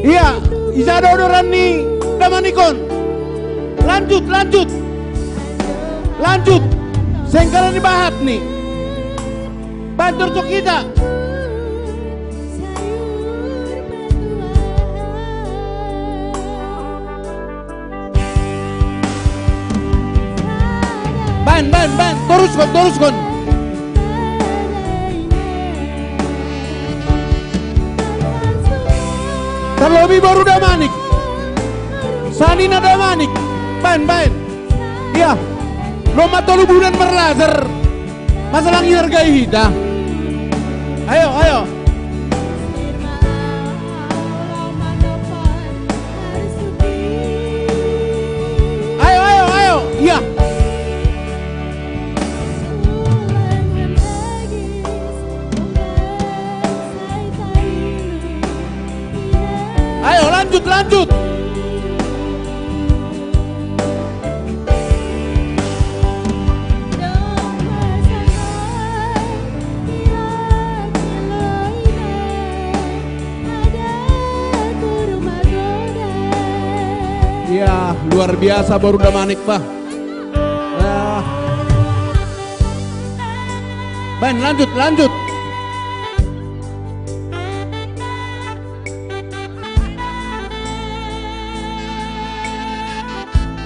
Ia, ise do doran ni Damanik on? Lanjut, lanjut. Lanjut. Sengkala ni bahat ni. Bantor tu kita. Baen, baen, baen. Toruskon, toruskon. Tarlobi boru Damanik. Sanina Damanik. Baen, baen. Ia. Lomo tolu bulan marlaser. Masa lang dihargai hita. Ayo, ayo. Ayo, ayo, ayo. Ia. Ayo, lanjut, lanjut. Ia, luar biasa boru Damanik, bah. Ah. Baen, lanjut, lanjut.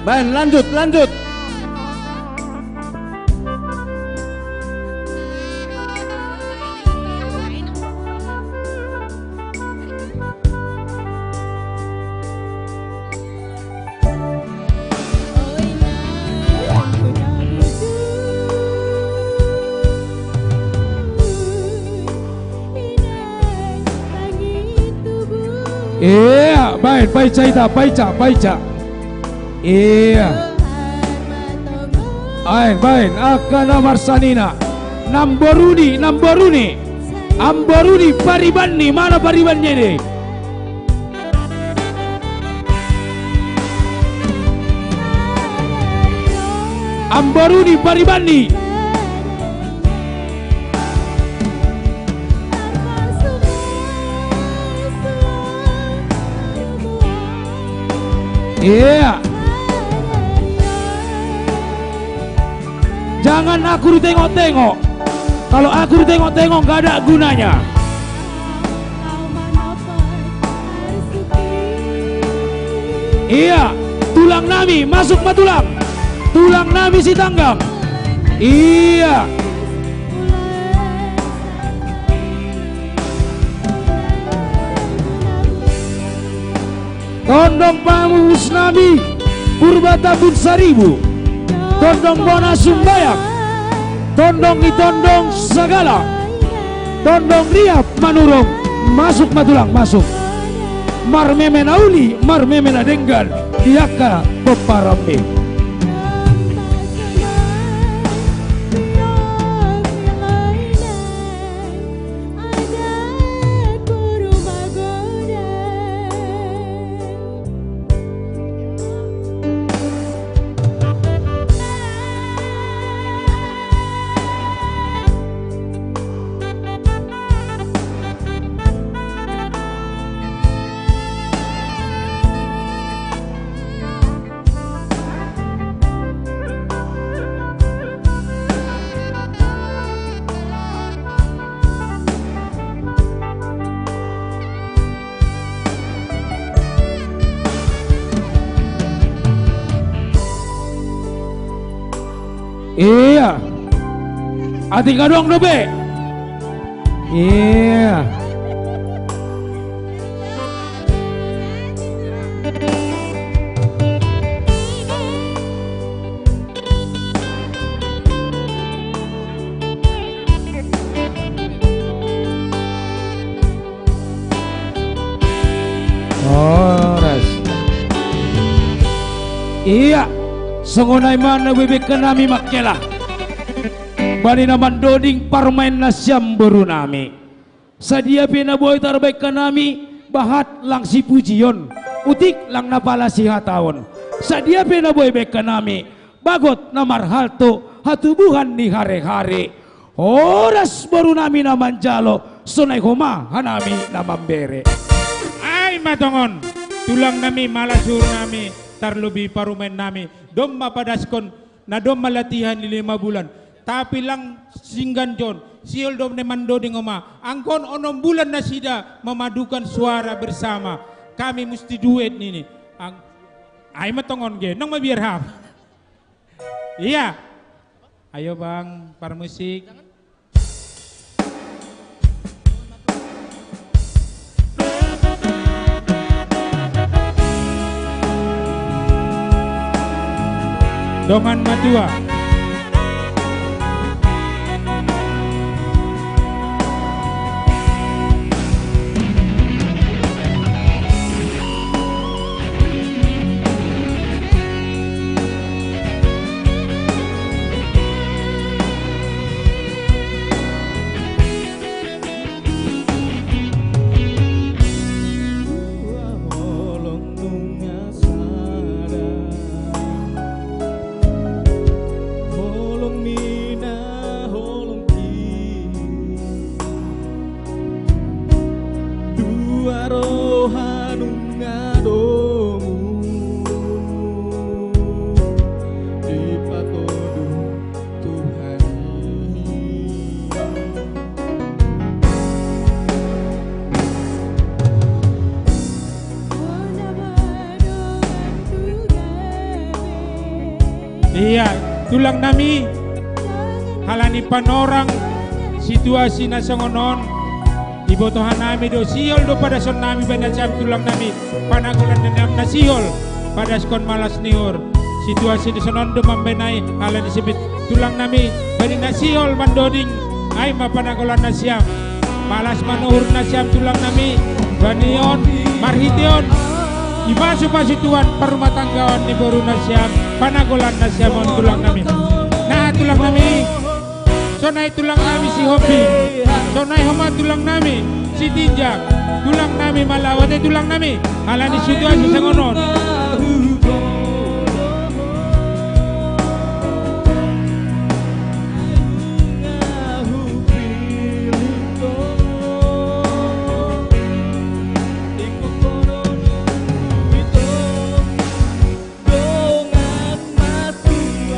Baen, lanjut, lanjut. Ia, baen, paica hita, paica, paica. Ia. Baen, baen, angka na marsanina. Namboru ni, namboru ni. Amboru ni pariban ni, mana pariban ni? Amboru ni pariban ni. Ia. Jangan aku ditengok-tengok. Kalau aku ditengok-tengok, nggak ada gunanya. Iya, tulang nami, masuk ma tulang. Tulang nami Sitanggang. Iya. Tondong pamuhus nami Purba Tambun Saribu, tondong bona sumbayang, tondong ni tondong sagala, tondong riap manurung, masuk ma tulang, masuk. Marmeme na uli, marmeme na denggan, di angka pomparanmi. Iya. Atik adong dope. Iya. Horas. Iya, songon i ma na boi bengkan nami mangkela. Bani na mandoding parumaen nasiam boru nami. Sadia pe na boi tarbahen hami, bahat lang sipujion, utik lang na pala sihataon. Sadia pe na boi bahen hami, bagot na marhalto, hatubuhan ni hare-hare. Horas boru nami na manjalo, sonai homa hanami na mambere. Ai ma tongon, tulang nami, mala suhur nami, tarlobi parumaen nami, domma padaskon, na domma latihan ni lima bulan. Tapi lang singgan jon, sihol do na mandoding homa. Anggo on onom bulan nasida memadukan suara bersama. Kami musti duet nini. Ang-, ai ma tongon ge, nang mabiar hap. Iya. Ayo bang, parmusik. Dongan matua. Dua holong nunga sada, holong mina, holong ki. Dua roha nunga domu dipatodu Tuhan i. Iya, tulang nami, halani panorang situasi na songon on, diboto hanami do, sihol do padason nami baen nasiam tulang nami, panagolan nami na sihol padaskon malas ni uhur. Situasi ni songon on do mambaen i, halani sipit tulang nami, bani na sihol mandoding, ai ma panagolan nasiam. Malas ma uhur nasiam tulang nami, bani on, marhite on, dipasu-pasu Tuhan parrumatanggaon ni boru nasiam, panagolan nasiam on tulang nami. Nah, tulang nami. Sonai tulang nami Sihombing, sonai homa tulang nami Sitinjak, tulang nami Malawa, ate tulang nami, halani situasi songon on. Dongan matua.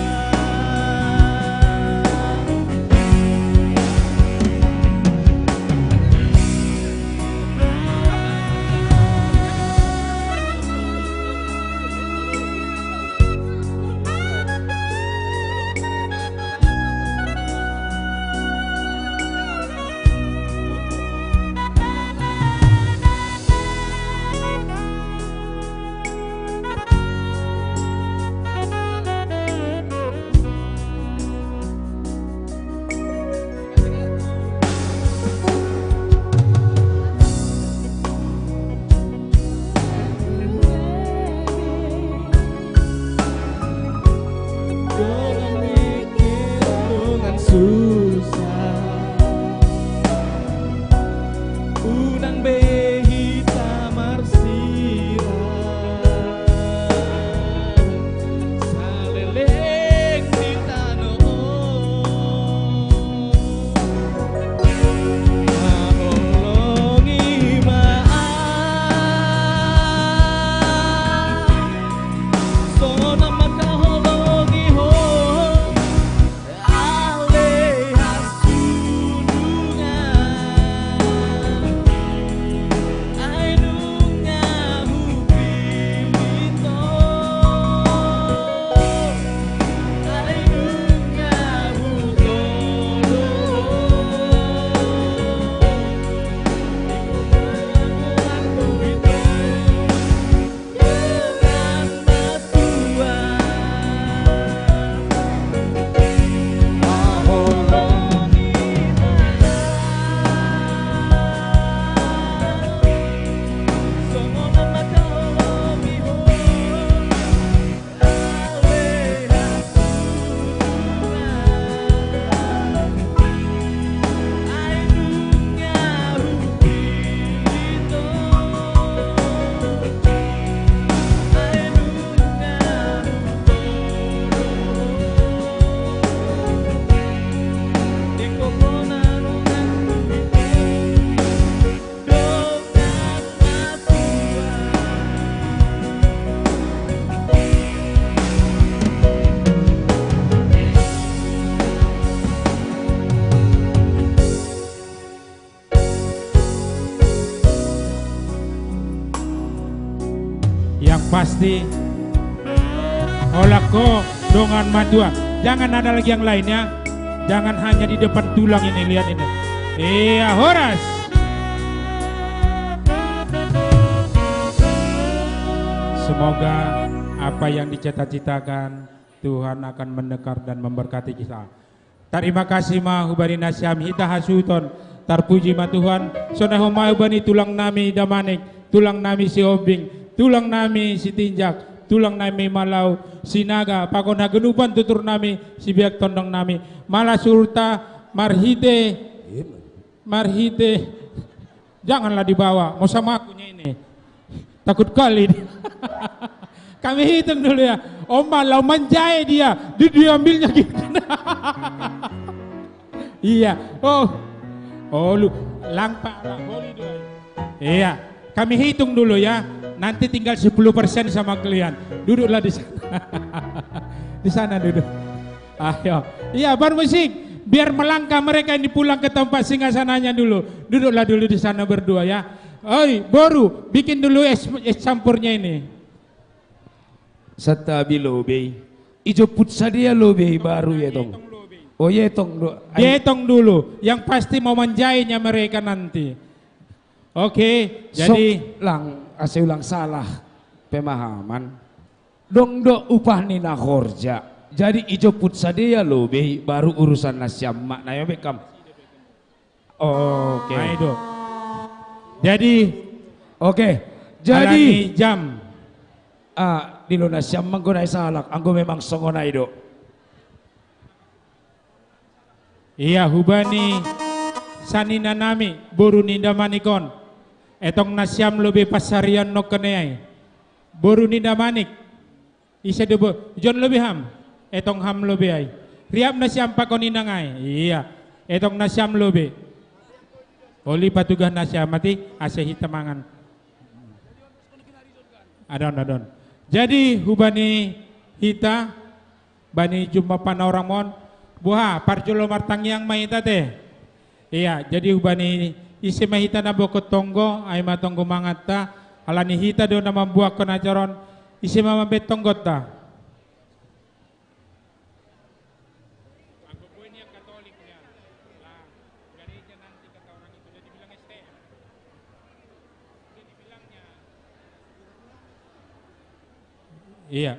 Yang pasti, holan ho dongan matua. Jangan ada lagi yang lain, ya. Jangan hanya di depan tulang ini, lihat ini. Iya, horas. Semoga apa yang dicita-citakan Tuhan akan menekar dan memberkati kita. Tarima kasih ma hubani nasiam hita hasuhuton. Tarpuji ma Tuhan. Sonai ho ma hubani tulang nami Damanik, tulang nami Sihombing, tulang nami Sitinjak, tulang nami Malau, Sinaga, pakon haganupan tutur nami, sibiak tondong nami. Malas uhurta marhite, marhite. Janganlah dibawa, mau sama aku ini. Takut kali dia. Kami hitung dulu ya. Oma, lau manjae dia. Dia diambilnya gitu. Iya. Oh. Oh, lu lang parah. Iya. Kami hitung dulu ya. Nanti tinggal sepuluh persen sama kalian. Duduklah di sana. Di sana duduk. Ayo. Iya, bermusik. Biar melangkah mereka ini pulang ke tempat singgasananya dulu. Duduklah dulu di sana berdua ya. Oi, boru, bikin dulu es, es campurnya ini. Santabi lobi. Ijomput sadia lobi baru ya tong. Oh ya tong do. Dia hitung dulu. Yang pasti mau manjaenya mereka nanti. Oke, jadi lang, asa ulang salah pemahaman. Dong do upah ni na horja. Jadi ijomput sadia lobi baru urusan nasiam, maknanya bekam. Oke. Jadi, oke. Jadi jam. Ah, di lo nasiam manggonai salak, anggo memang songon ai do. Ia hubani sanina nami boru ni Damanik on. Etong nasiam lobi pansarian nongkon ai. Boru ni Damanik. Ise do bo, jon lobi ham. Etong ham lobi ai. Riap nasiam pakon inang ai. Ia. Etong nasiam lobi. Oli patugah nasiam ate ase hita mangan. Adon, adon. Jadi hubani hita bani jumpa panaoram on. Boha, parjolo martangiang ma hita te. Ia, jadi hubani ise ma hita na bokkon tonggo, ai ma tonggo manganta, alani hita do na mambuakkon acara on, ise ma mambaen tonggonta. Anggo boe nian Katolik nian, lah, gereja nanti kata orang itu, dia dibilang S T M. Dia dibilangnya. Iya.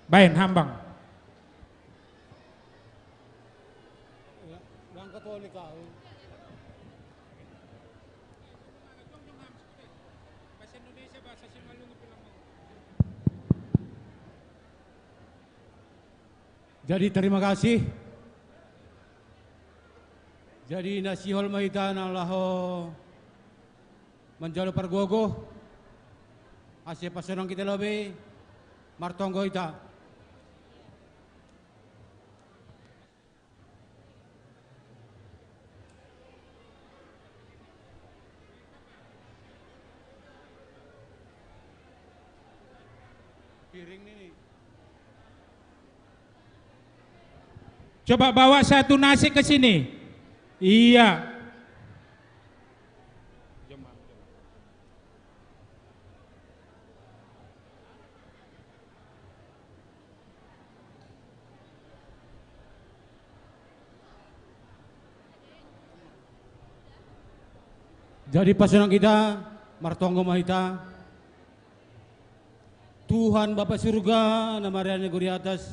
Baen hambang. Jadi terima kasih. Jadi na sihol ma hita na laho manjalo pargogo. Ase pasonang hita lobi, martonggo hita. Piring ini. Coba bawa satu nasi ke sini. Iya. Jadi pasonang hita, martonggo ma hita. Tuhan Bapa Surga, na marnagor di atas.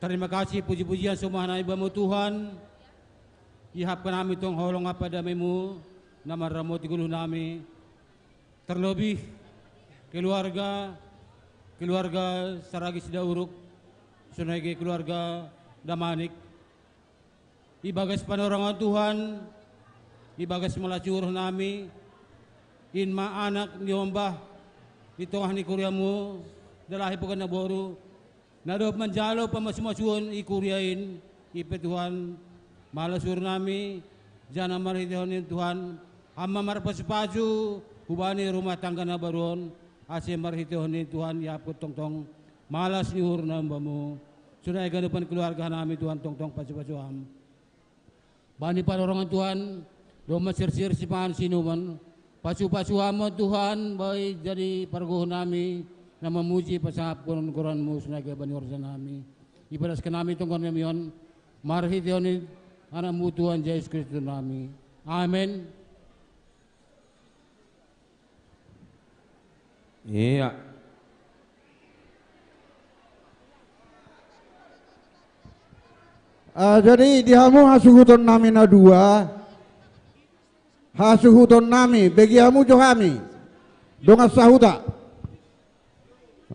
Terima kasih, puji-pujian, sombah nami bamu Tuhan. Ihapkan nami tong holong ampe damemu, na marramoti ngolu nami. Terlebih keluarga, keluarga Saragih Sidauruk, sonai keluarga Damanik. Ibagas panorangan Tuhan, ibagas malas ni uhur nami, in ma anak ni ombah, di tongah ni kuriamu, dalahi pogan na boru, na dob manjalo pamasumasuon i kuria in, i pe Tuhan, malas uhur nami, jana marhitehon ni Tuhan, ham ma marpasupasu, hubani rumah tangga na baru on, ase marhitehon ni Tuhan, ihapkon tongtong, malas ni uhur nami bamu. Sonai ganupan keluarga nami Tuhan, tongtong pasupasu Ham. Bahen ni pandorongan Tuhan, domma sirsir sipanganon sinuman, pasupasu Ham ma Tuhan, boi jadi pargogo nami, na mamuji pasangapkon goran-Mu sonai gabe bani horja nami. Ipadaskon nami tonggo nami on, marhitehon ni Anak-Mu Tuhan Jesus Kristus nami. Amen. Iya. Ah, jadi di hamu hasuhuton nami na dua, hasuhuton nami, bege hamu jo hami, dongan sahuta.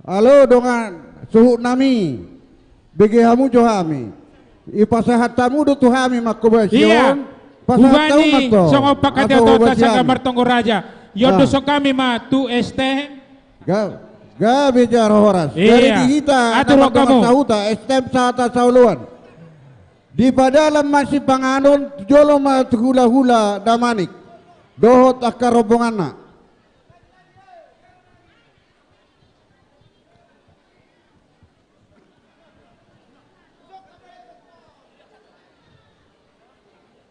Alo dongan suhut nami, bege hamu jo hami. Ipasahat hamu do tu hami mangkobasion. Iya. Pasahat hamu ma antong songon pangkataion ta sanggar martonggo raja. Iondoshonon hami ma tu S T M. Ga-, gabe jala horas. Iya. Jadi di hita atur na mardongan sahuta, S T M Sahata Saoloan. Dipadalan ma sipanganon, jolo ma tu hulahula Damanik dohot angka rombonganna.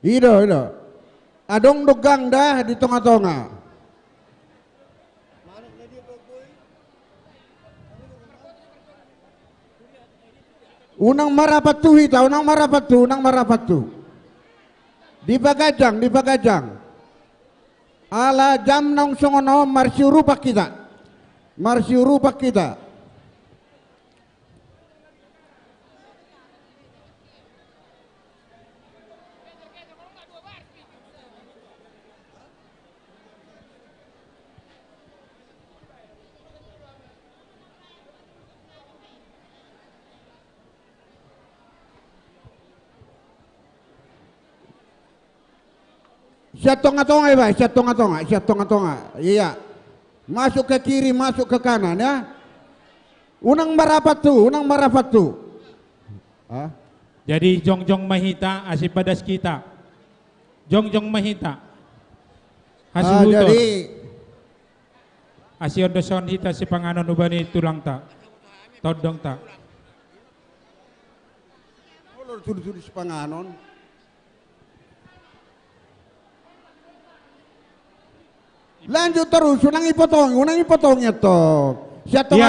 I do, i do. Adong do gangda di tongatonga. Unang marapat tu hita, unang marapat tu, unang marapat tu. Dipaganjang, dipaganjang. Ala jam naung songon on marsiurupan hita. Marsiurupan hita. Sian tongatonga iba, sian tongatonga, sian tongatonga. Iya. Masuk ke kiri, masuk ke kanan, ya. Unang marapat tu, unang marapat tu. Ah. Jadi jongjong ma hita, asa padas hita. Jongjong ma hita. Ah, hasuhuton. Jadi asa iondoshon hita sipanganon hubani tulangta, tondongta. Olo tudu-tudu sipanganon. Lanjut terus, unang ipotongi, unang ipotongi antong. Sian tonga. Iya,